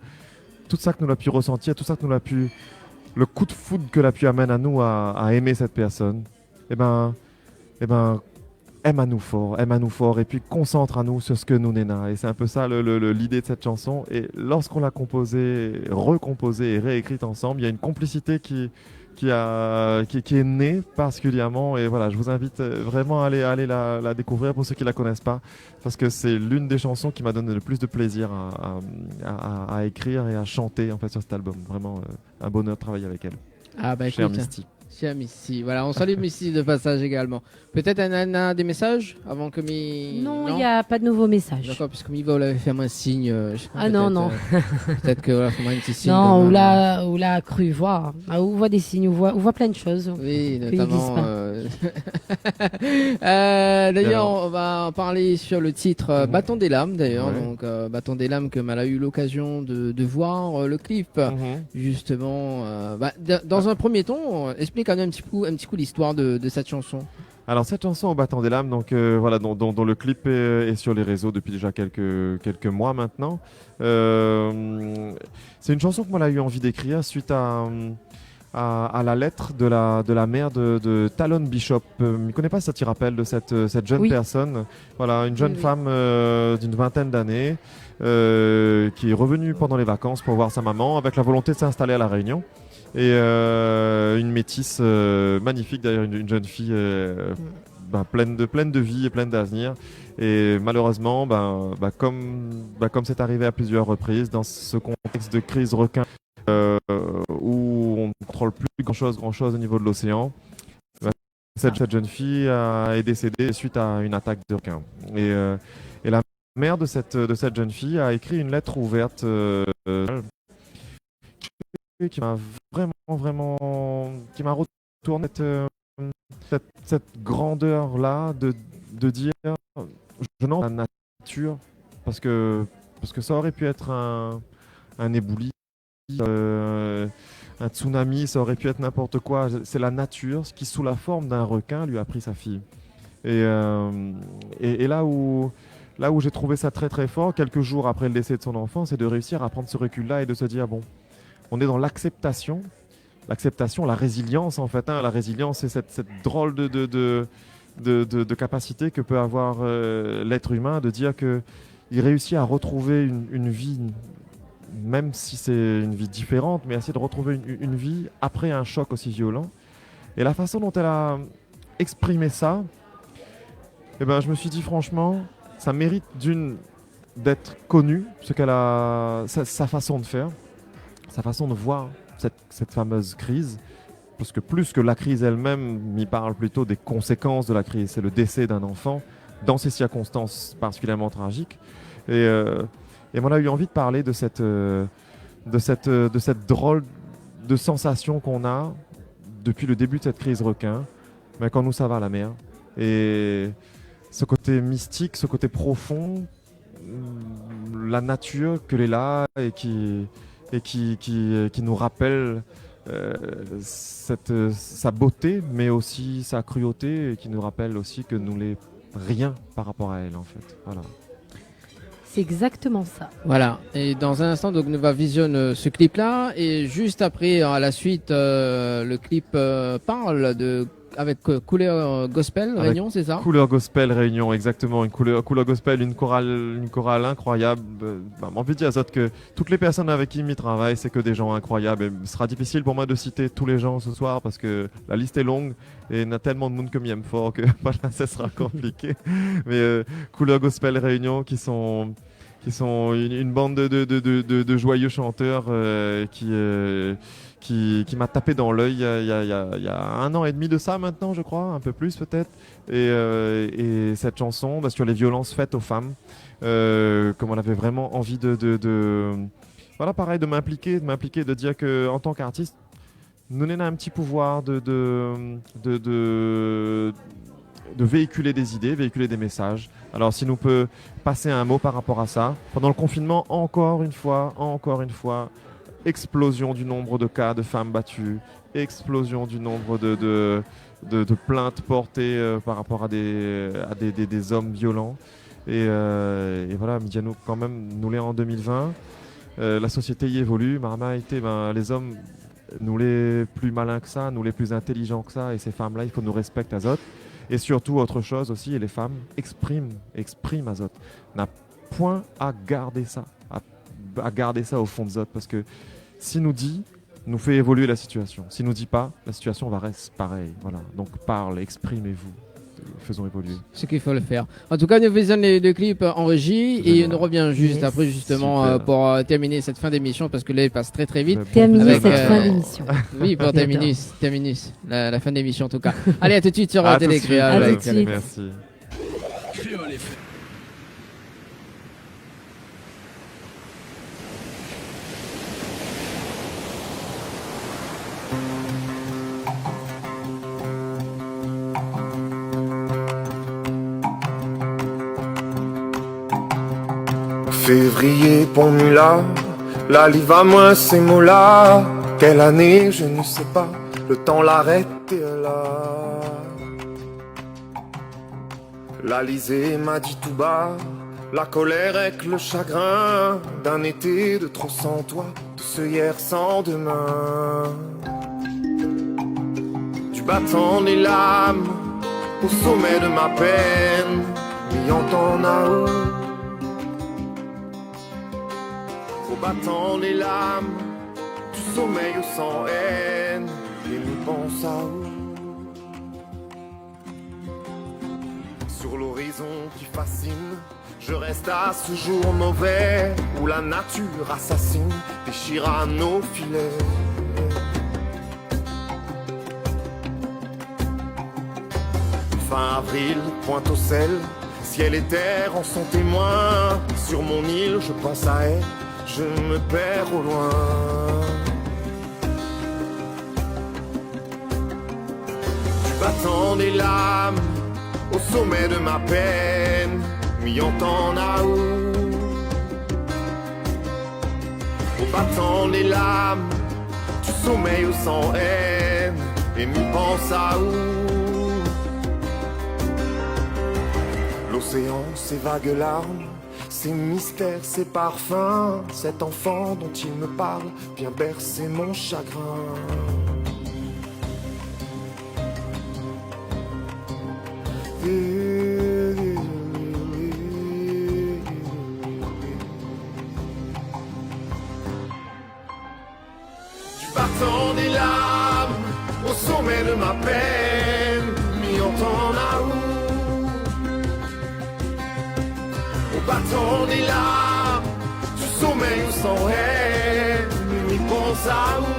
tout sa ke nou la pu resantir, tout sa ke nou la pu, le coup de foudre ke la pu amenn anou à, à aimer cette personne, eh ben, eh ben, aime anou fort, aime anou fort, et puis concentre anou sur ce que nou néna. Et c'est un peu ça le, le, le, l'idée de cette chanson. Et lorsqu'on l'a composée, recomposée et réécrite ensemble, il y a une complicité qui, qui a, qui, qui est née particulièrement. Et voilà, je vous invite, euh, vraiment à aller, à aller la, la découvrir pour ceux qui la connaissent pas, parce que c'est l'une des chansons qui m'a donné le plus de plaisir à, à, à, à, à écrire et à chanter, en fait, sur cet album. Vraiment, euh, un bonheur de travailler avec elle. Ah, bah, écoute, Misty. Chère Misty. Voilà, on salue Misty de passage également. Peut-être un, un, un des messages avant que mi... Non, il y a pas de nouveaux messages. D'accord, puisque mi va, ou la fé amoin in sign, euh, je sais pas, peut-être, euh, peut-être que, voilà, fé amoin in ti sign quand même, hein. Non, ou la, ou la kru voir. Ah, ou voi des signes, ou voi, ou voi plein de choses que ils disent pas. Oui, notamment, euh, euh, d'ailleurs, on va en parler sur le titre, euh, Bâton des lames, d'ailleurs. Ouais. Donc, euh, Bâton des lames que ma la eu l'occasion de, de voir, euh, le clip, justement, euh, bah, d-, dans un premier temps, euh, explique un petit coup, un petit coup l'histoire de, de cette chanson. Alors, cette chanson, Au bâton des lames, donc, euh, voilà, dont, dont, dont le clip est, est sur les réseaux depuis déjà quelques, quelques mois maintenant. Euh, c'est une chanson que moi, la eu envie d'écrire suite à, à, à la lettre de la, de la mère de, de Talon Bishop. Euh, mi koné pa si sa té i rapèl de cette, euh, cette jeune personne. Oui. Voilà, une jeune femme, euh, d'une vingtaine d'années, euh, qui est revenue pendant les vacances pour voir sa maman, avec la volonté de s'installer à La Réunion. Et, euh, une métisse, euh, magnifique, d'ailleurs, une, une jeune fille, euh, bah, pleine de, pleine de vie et pleine d'avenir. Et malheureusement, bah, bah, comme, bah, comme c'est arrivé à plusieurs reprises, dans ce contexte de crise requin, euh, où on ne contrôle plus grand-chose, grand-chose au niveau de l'océan, bah, cette, cette jeune fille a, est décédée suite à une attaque de requin. Et, euh, et la mère de cette, de cette jeune fille a écrit une lettre ouverte, euh, euh, qui m'a vraiment, vraiment, qui m'a retourné cette, euh, cette, cette grandeur-là de, de dire, je n'en la nature, parce que, parce que ça aurait pu être un, un éboulis, euh, un tsunami, ça aurait pu être n'importe quoi. C'est la nature qui, sous la forme d'un requin, lui a pris sa fille. Et, euh, et, et là où, là où j'ai trouvé ça très, très fort, quelques jours après le décès de son enfant, c'est de réussir à prendre ce recul-là et de se dire, bon, on est dans l'acceptation, l'acceptation, la résilience, en fait, hein. La résilience, c'est cette, cette drôle de, de, de, de, de, de capacité que peut avoir, euh, l'être humain, de dire que il réussit à retrouver une, une vie, même si c'est une vie différente, mais essayer de retrouver une, une vie après un choc aussi violent. Et la façon dont elle a exprimé ça, eh ben, je me suis dit, franchement, ça mérite d'une, d'être connu, ce qu'elle a, sa, sa façon de faire, sa façon de voir cette, cette fameuse crise. Parce que plus que la crise elle-même, mi parle plutôt des conséquences de la crise. C'est le décès d'un enfant dans ces circonstances particulièrement tragiques. Et, euh, et moi, on a eu envie de parler de cette, euh, de cette, euh, de cette drôle de sensation qu'on a depuis le début de cette crise requin, mais quand nou sava la mer. Et ce côté mystique, ce côté profond, la nature que lé la et qui, et qui, qui, qui nous rappelle, euh, cette, euh, sa beauté, mais aussi sa cruauté, et qui nous rappelle aussi que nous lé rien par rapport à elle, en fait. Voilà. C'est exactement ça. Voilà. Et dans un instant, donc, nou va visionn, euh, ce clip-là. Et juste après, à la suite, euh, le clip, euh, parle de avec, euh, Couleur Gospel Réunion, c'est ça ? Avec Couleur Gospel Réunion, exactement. Une couleur, Couleur Gospel, une chorale, une chorale incroyable. Euh, bah, mi anvi dir azot que toutes les personnes avec qui mi travaille, c'est que des gens incroyables. Et ce sera difficile pour moi de citer tous les gens ce soir parce que la liste est longue et na tellement de monde que mi èm fort que, voilà, ce sera compliqué. Mais, euh, Couleur Gospel Réunion, qui sont qui sont une, une bande de, de, de, de, de, de joyeux chanteurs, euh, qui, euh, qui, qui m'a tapé dans l'œil il y a, il y a, il y a, il y a un an et demi de ça maintenant, je crois, un peu plus peut-être. Et, euh, et cette chanson, bah, sur les violences faites aux femmes, euh, comme on avait vraiment envie de, de, de, voilà, pareil, de m'impliquer, de m'impliquer, de dire que en tant qu'artiste, nou néna un petit pouvoir de, de, de, de, de véhiculer des idées, véhiculer des messages. Alors, si nou peut passer un mot par rapport à ça, pendant le confinement, encore une fois, encore une fois, explosion du nombre de cas de femmes battues, explosion du nombre de, de, de, de plaintes portées, euh, par rapport à des, à des, des, des hommes violents. Et, euh, et voilà, mi di anou, kan mèm, nou lé an deux mille vingt, euh, la société i évolu, marmay, té, ben, les hommes, nou lé pli malin ke sa, nou lé pli intélijan ke sa, é sé fanm-la, i fo nou réspèk azot. É sirtou, ot shoz osi, é les femmes, exprim, exprim azot. Na poin a gard sa, a, a gard sa o fon de zot, parske si nou di, nou fé évolié la sitiasion. Si nou di pa, la sitiasion va rès parèy. Voilà. Donc parle, exprimez-vous. Faisons évoluer. Ce qu'il faut le faire. En tout cas, nou visionn le, le clip, euh, en régie et nou revien juste après, justement, euh, pour, euh, terminer cette fin d'émission, parce que là, il passe très, très vite. Terminer cette fin d'émission. Oui, pour terminus, terminus, la, la fin de l'émission, en tout cas. Allez, à tout de suite sur, euh, Télé Kréol. À tout de suite. Merci. Février, Pont-Mulat, la liv amoin sé mo-la. Quelle année, je ne sais pas, le temps l'arrête, la. L'Alizé m'a dit tout bas, la colère èk le chagrin d'un été de trop sans toi, de ce hier sans demain. Du battant des lames au sommet de ma peine, mi antann aou. Au battant des lames, du sommeil au sans haine, é mi pans aou. Sur l'horizon qui fascine, je reste à ce jour mauvais où la nature assassine déchira nos filets. Fin avril, pointe au ciel, ciel et terre en sont témoins. Sur mon île, je pense à elle, je me perds au loin. Du battant des lames au sommet de ma peine, mi antann aou. Au battant des lames, du sommeil au sans haine, et mi pans aou. L'océan, ses vagues larmes, ses mystères, ses parfums, cet enfant dont il me parle vient bercer mon chagrin. Du battant des lames au sommet de ma peine, mi antann aou. Au battant des lames, du sommeil au sans haine, mi pans aou.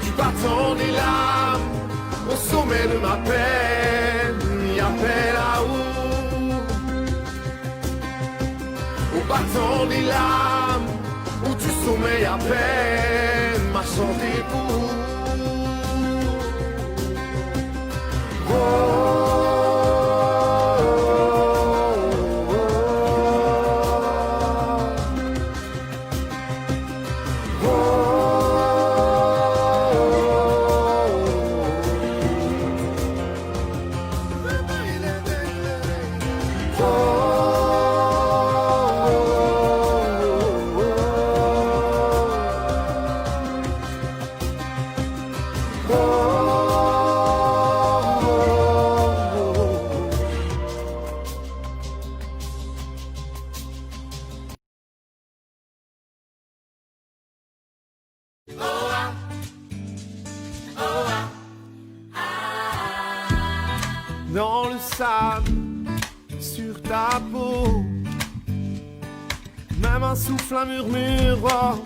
Du battant des lames au sommet de ma peine, mi apèl aou. Au battant des lames, ou du sommeil à peine, ma chanté pou ou. Oh, oh, oh, oh. Dans le sable, sur ta peau, même un souffle, un murmure, oh,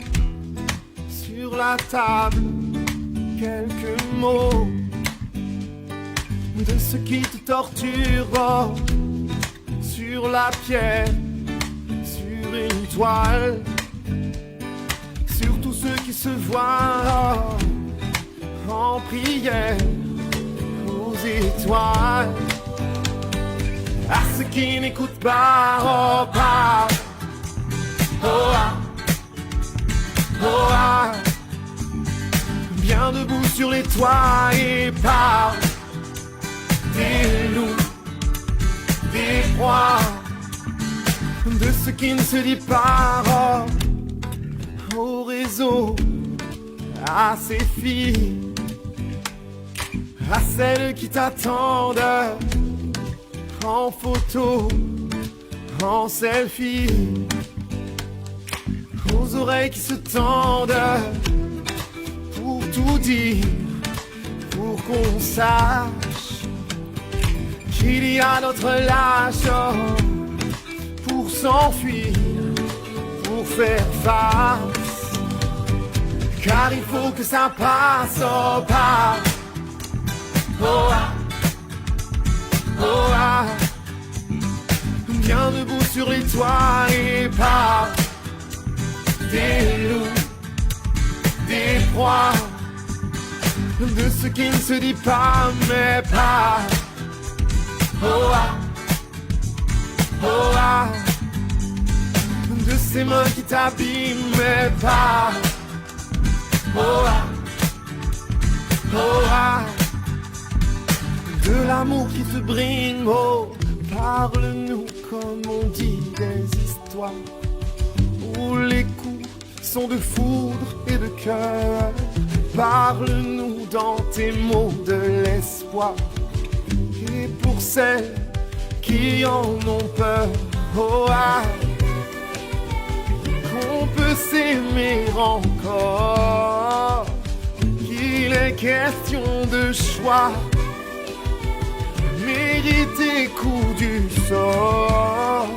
sur la table, quelques mots de ce qui te torture, oh, sur la pierre, sur une toile, sur tous ceux qui se voient, oh, en prière aux étoiles. À ceux qui n'écoutent pas, oh, pas, oh, ah. Oh, ah. Bien debout sur les toits et parle des loups, des proies, de ce qui ne se dit pas, oh, au réseau, à ces filles, à celles qui t'attendent en photo, en selfie, aux oreilles qui se tendent pour tout dire, pour qu'on sache qu'il y a d'autres lâches pour s'enfuir, pour faire face, car il faut que ça passe, oh, par, oh, ah. Oh, ah. Bien debout sur les toits et parle des loups, des proies, de ce qui ne se dit pas, mais pas, oh, ah, oh, ah, de ces mains qui t'abîment, mais pas, oh, ah, oh, ah, de l'amour qui te brime, oh, parle-nous, comme on dit, des histoires où les coups sont de foudre et de cœur. Parle-nous dans tes mots de l'espoir. Et pour celles qui en ont peur, oh, ah, qu'on peut s'aimer encore, qu'il est question de choix. Et tes coups du sort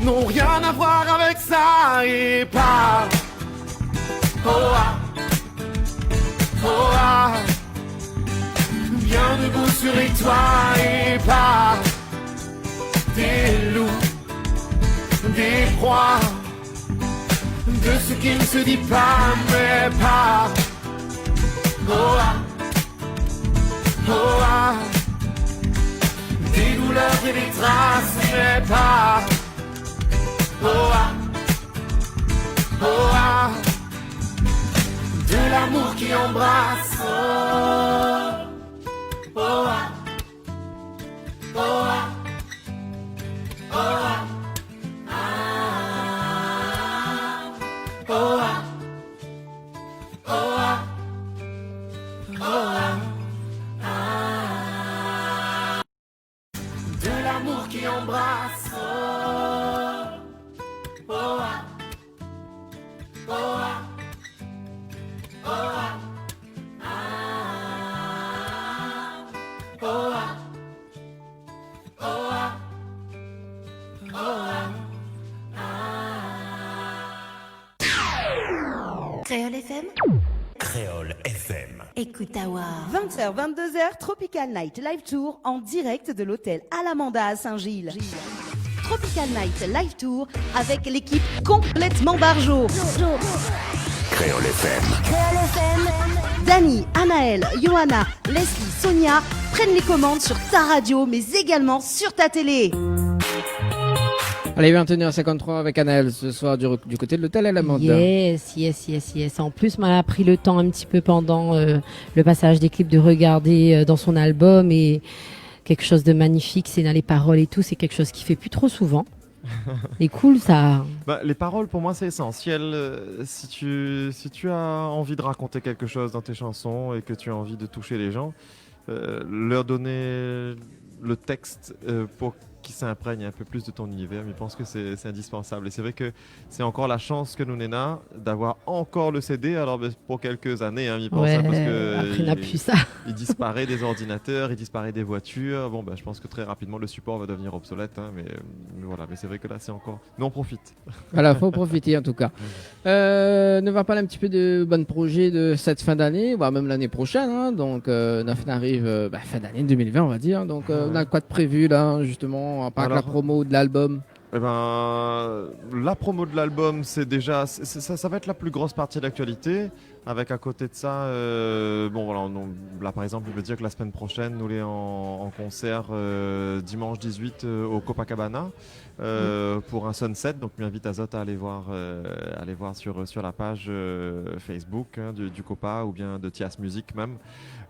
n'ont rien à voir avec ça. Et pas, oh ah, oh ah, bien debout sur les toits. Et pas des loups, des proies, de ce qui ne se dit pas, mais pas, oh ah, oh ah, des douleurs et des traces, mais pas, oh ah, oh ah, de l'amour qui embrasse, oh, oh ah, oh ah, oh ah, ah, oh ah. Oh ah, oh ah, ah. De l'amour qui embrasse. Oh, oh ah, oh ah, oh ah, ah, oh ah. Kréol F M. Kréol F M. Écoute Awa. Vingt heures, vingt-deux heures, Tropical Night Live Tour en direct de l'hôtel Alamanda à Saint-Gilles. Tropical Night Live Tour avec l'équipe complètement barjo. Kréol F M. Kréol F M. Dany, Anaël, Johanna, Leslie, Sonia prennent les commandes sur ta radio, mais également sur ta télé. Allez, vingt et une heures cinquante-trois avec Anaël ce soir du, du côté de l'hôtel Alamanda. Yes, yes, yes, yes. En plus, ma la pri le tan in ti pé pandan, euh, le pasaz dé klip de regardé, euh, dan son album, é kékshoz de manifik, sé dan lé parol é tout, sé kékshoz ki fé pi tro souvan. Lé cool, sa. Bah, les paroles, pour moi, c'est essentiel. Euh, si tu, si tu as envie de raconter quelque chose dans tes chansons et que tu as envie de toucher les gens, euh, leur donner le texte, euh, pour qu'ils s'imprègnent un peu plus de ton univers, mi pans ke sé, sé indispensab. É sé vré ke sé ankor la shans ke nou néna d'avoir ankor le C D, alor, ben, pou kèk zané, hein, mi pans, hein, parske, euh, apré, na pi sa. I disparé dé zordinatèr, i disparé dé voitir. Bon, ben, mi pans ke trè rapidman, le sipor va devenir obsolèt, hein, mé, euh, mé voilà. Mé sé vré ke la, sé ankor, nou, nou profit. Voilà, fo profité an tou ka. Euh, nou va parl in ti pé de bann projé de sèt fin d'ané, voir mèm l'ané proshèn, hein. Donk, euh, nou fine ariv, euh, bah, fin d'ané deux mille vingt, on va dire. Donk, euh, nou na koi de prévu la, hein, justement, à part la promo de l'album ? Eh ben, la promo de l'album, sé déja, sé, sé, sa, sa va èt la pli gro parti de l'aktualité. Avèk, a koté de sa, euh, bon, voilà, nou, la, par égzanp, mi vé dir ke la semèn proshèn, nou lé an, an konsèr, euh, dimansh dizuit, euh, au Copacabana, euh, pou in sunset. Donk, mi invit azot a alé voir, euh, alé voir sur, sur la page, euh, Facebook, hein, du, du Copa oubien de Tias Music mèm.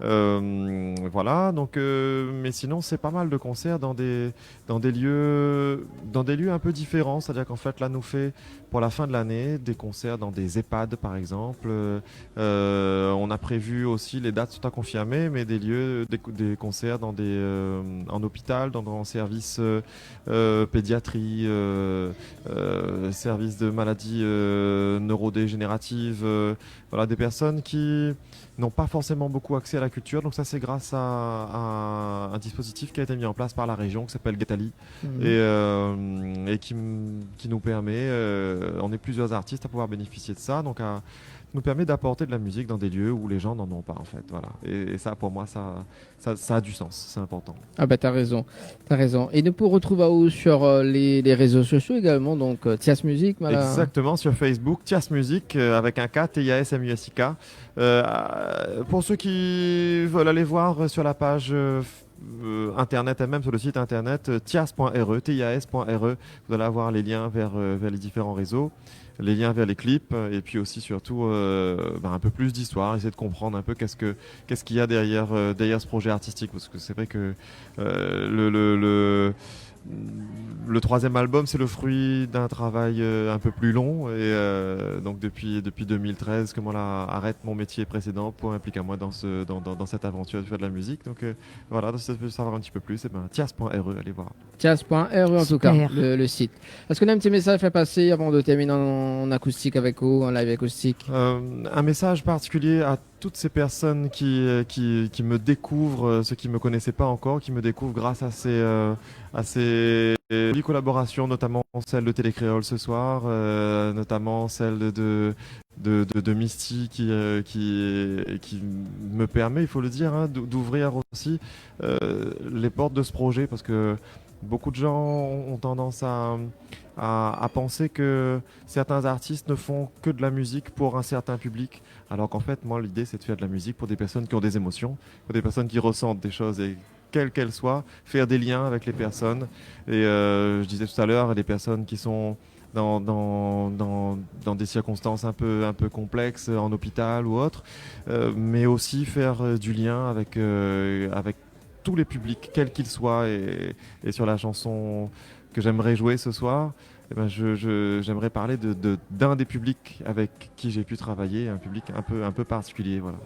Euh, voilà, donk, euh, mé sinon, sé pa mal de konsèr dan dé, dan dé lieu, dan dé lieu in pé diféran. C'est-à-dire qu'en fait, la, nou fé pou la fin de l'ané dé konsèr dan dé EHPAD, par égzanp. Euh, euh, nou na prévu osi, lé dat lé pa konfirmé, mé dé lieu, dé, dé konsèr dan dé, euh, an opital, dan, dan sèrvis, euh, euh, pédiatri, euh, euh, sèrvis de maladi, euh, neurodégénérative, euh, voilà, dé pèrsone ki n'ont pas forcément beaucoup accès à la culture. Donc ça, c'est grâce à, à un dispositif qui a été mis en place par la région, qui s'appelle Guettali, et, euh, et qui, qui nous permet, euh, on est plusieurs artistes à pouvoir bénéficier de ça, donc à, nous permet d'apporter de la musique dans des lieux où les gens n'en ont pas, en fait. Voilà. Et, et ça, pour moi, ça, ça, ça a du sens, c'est important. Ah ben, t'as raison, t'as raison. Et nous pouvons retrouver aou sur, euh, les, les réseaux sociaux également, donc, euh, Tias Music, voilà. Exactement, sur Facebook, Tias Music, euh, avec un K, T I A S M U S I K. Euh, euh, pour ceux qui veulent aller voir, euh, sur la page, euh, f-, euh, internet, et même sur le site internet, euh, tias point R E, T I A S point R E, vous allez avoir les liens vers, euh, vers les différents réseaux, les liens vers les clips, euh, et puis aussi surtout, euh, ben, un peu plus d'histoire, essayer de comprendre un peu qu'est-ce que, qu'est-ce qu'il y a derrière, euh, derrière ce projet artistique, parce que c'est vrai que, euh, le, le, le, le troisième album, c'est le fruit d'un travail, euh, un peu plus long, et, euh, donc depuis, depuis deux mille treize, ke moin la arèt mon métier précédent pou implik amoin dans ce, dans, dans, dans cette aventure de faire de la musique. Donc, euh, voilà, donc si vous voulez savoir un petit peu plus, eh ben, tias point R E, allez voir. Tias point R E, en tout cas, le, le site. Super. Èske ou na in ti mésaz a fé pasé avan de terminé an, an akoustik avèk ou, an live akoustik ? Euh, un message particulier à toutes ces personnes qui, euh, qui, qui me découvrent, euh, ceux qui me connaissaient pas encore, qui me découvrent grâce à ces, euh, à ces jolies collaborations, notamment celle de Télé Kréol ce soir, euh, notamment celle de, de, de, de, de Misty qui, euh, qui, qui me permet, il faut le dire, hein, d'ou-, d'ouvrir aussi, euh, les portes de ce projet, parce que beaucoup de gens ont tendance à, à, à penser que certains artistes ne font que de la musique pour un certain public, alors qu'en fait, moi, l'idée, c'est de faire de la musique pour des personnes qui ont des émotions, pour des personnes qui ressentent des choses, et quelles qu'elles soient, faire des liens avec les personnes. Et, euh, je disais tout à l'heure, les personnes qui sont dans, dans, dans, dans des circonstances un peu, un peu complexes, en hôpital ou autre, euh, mais aussi faire, euh, du lien avec, euh, avec tous les publics, quels qu'ils soient. Et, et sur la chanson que j'aimerais jouer ce soir, eh ben, je, je, j'aimerais parler de, de, d'un des publics avec qui j'ai pu travailler, un public un peu, un peu particulier, voilà.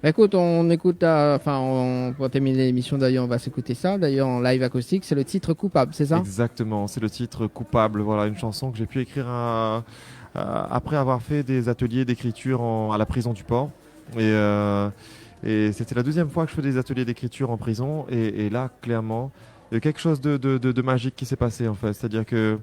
Bah, écoute, on écoute, euh, enfin, on, pour terminer l'émission, d'ailleurs, on va s'écouter ça, d'ailleurs, en live acoustique. C'est le titre Coupable, c'est ça ? Exactement, c'est le titre Coupable. Voilà, une chanson que j'ai pu écrire à, à, après avoir fait des ateliers d'écriture en, à la prison du Port. Et, euh, et c'était la deuxième fois que je fais des ateliers d'écriture en prison. Et, et là, clairement, il y a quelque chose de, de, de, de magique qui s'est passé, en fait. C'est-à-dire que,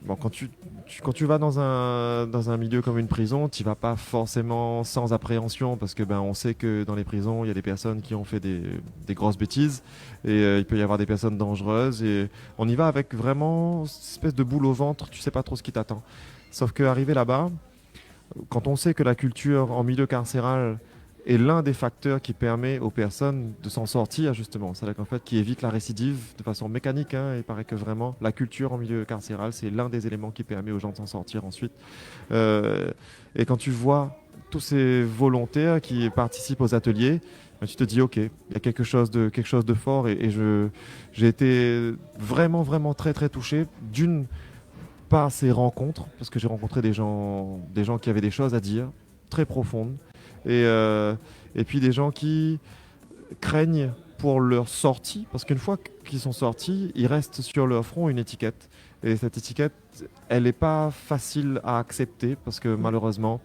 bon, quand tu, tu, quand tu vas dans un, dans un milieu comme une prison, tu vas pas forcément sans appréhension, parce que, ben, on sait que dans les prisons, il y a des personnes qui ont fait des, des grosses bêtises, et, euh, il peut y avoir des personnes dangereuses, et on y va avec vraiment cette espèce de boule au ventre, tu sais pas trop ce qui t'attend. Sauf que arrivé là-bas, quand on sait que la culture en milieu carcéral est l'un des facteurs qui permet aux personnes de s'en sortir, justement, c'est-à-dire qu'en fait, qui évite la récidive de façon mécanique, hein, il paraît que vraiment, la culture en milieu carcéral, c'est l'un des éléments qui permet aux gens de s'en sortir ensuite. Euh, et quand tu vois tous ces volontaires qui participent aux ateliers, ben, tu te dis, OK, il y a quelque chose de, quelque chose de fort, et, et je, j'ai été vraiment, vraiment très, très touché, d'une, par ces rencontres, parce que j'ai rencontré des gens, des gens qui avaient des choses à dire, très profondes, et, euh, et puis des gens qui craignent pour leur sortie, parce qu'une fois qu'ils sont sortis, il reste sur leur front une étiquette. Et cette étiquette, elle n'est pas facile à accepter, parce que malheureusement,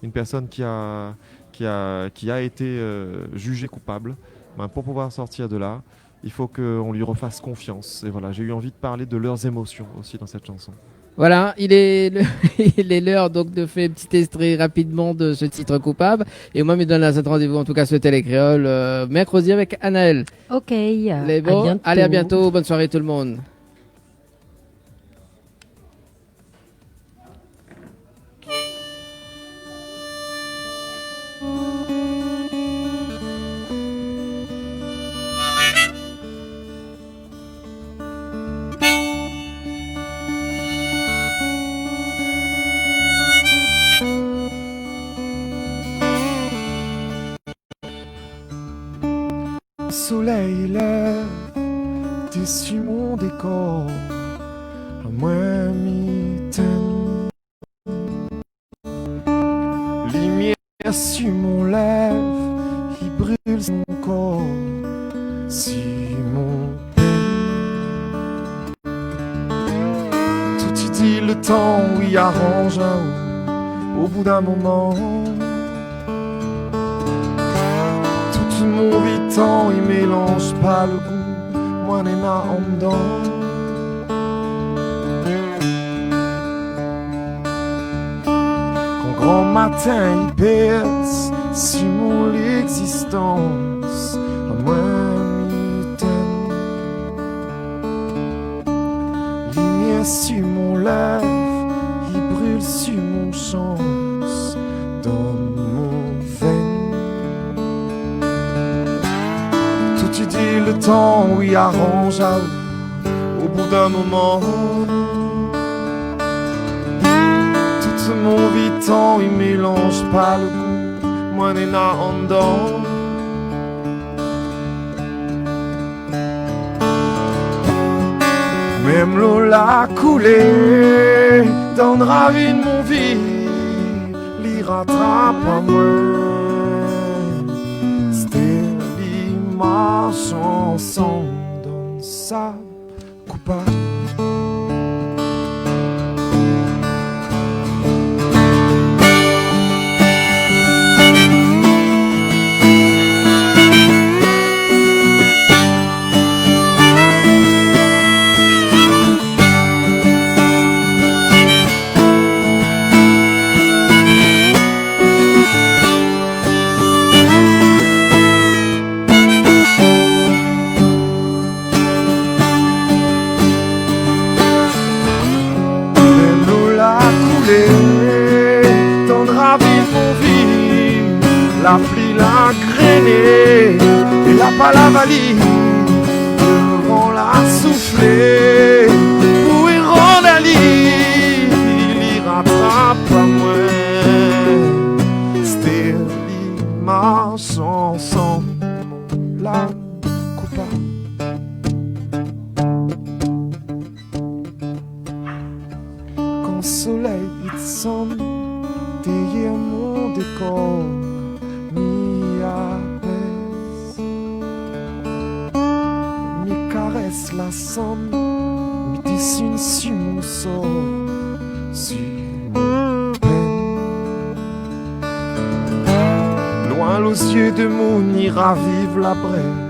une personne qui a, qui a, qui a été, euh, jugée coupable, ben, pour pouvoir sortir de là, il faut qu'on lui refasse confiance. Et voilà, j'ai eu envie de parler de leurs émotions aussi dans cette chanson. Voilà, il est le-, il est l'heure donc de faire un petit extrait rapidement de ce titre Coupable. Et moi, je me donne à cette rendez-vous, en tout cas, sur Télé Kréol, euh, mercredi avec Anaël. OK, euh, Lé bon, à bientôt. Allez, à bientôt. Bonne soirée tout le monde. Solèy i lèv dési mon dékor, amoin mi tinn. Limièr si mon lèv i bril si mon kor, si mon pèn. Tout i di le tan, oui, aranz aou, o bout d'in moman. Tout mon vi tan i mélanz pa le gou, moin néna andan. Kan gran matin i pèrs si mon légzistans, amoin mi tinn. Limièr si mon lèv i bril si mon shans, dann mon vèn. Tout i di le tan, oui, aranz aou, o bout d'in moman. Tout mon vi tan i mélanz pa le gou, moin néna andan. Mèm lo la koulé dann ravine mon vi, li ratrap amoin. Stèl i marsh ansanm dann sab koupab. Mon vi, la pli la grené, é la pa la vali, le van la souflé, pou i rann ali, li ratrap amoin. Sté li ma shanson, la koupa. Kan solèy i désann dèrièr mon dékor, mi apès, mi karès la sann, mi désine si mon sor, si mon pèn. Loin lo zié de moun, i raviv la brèn.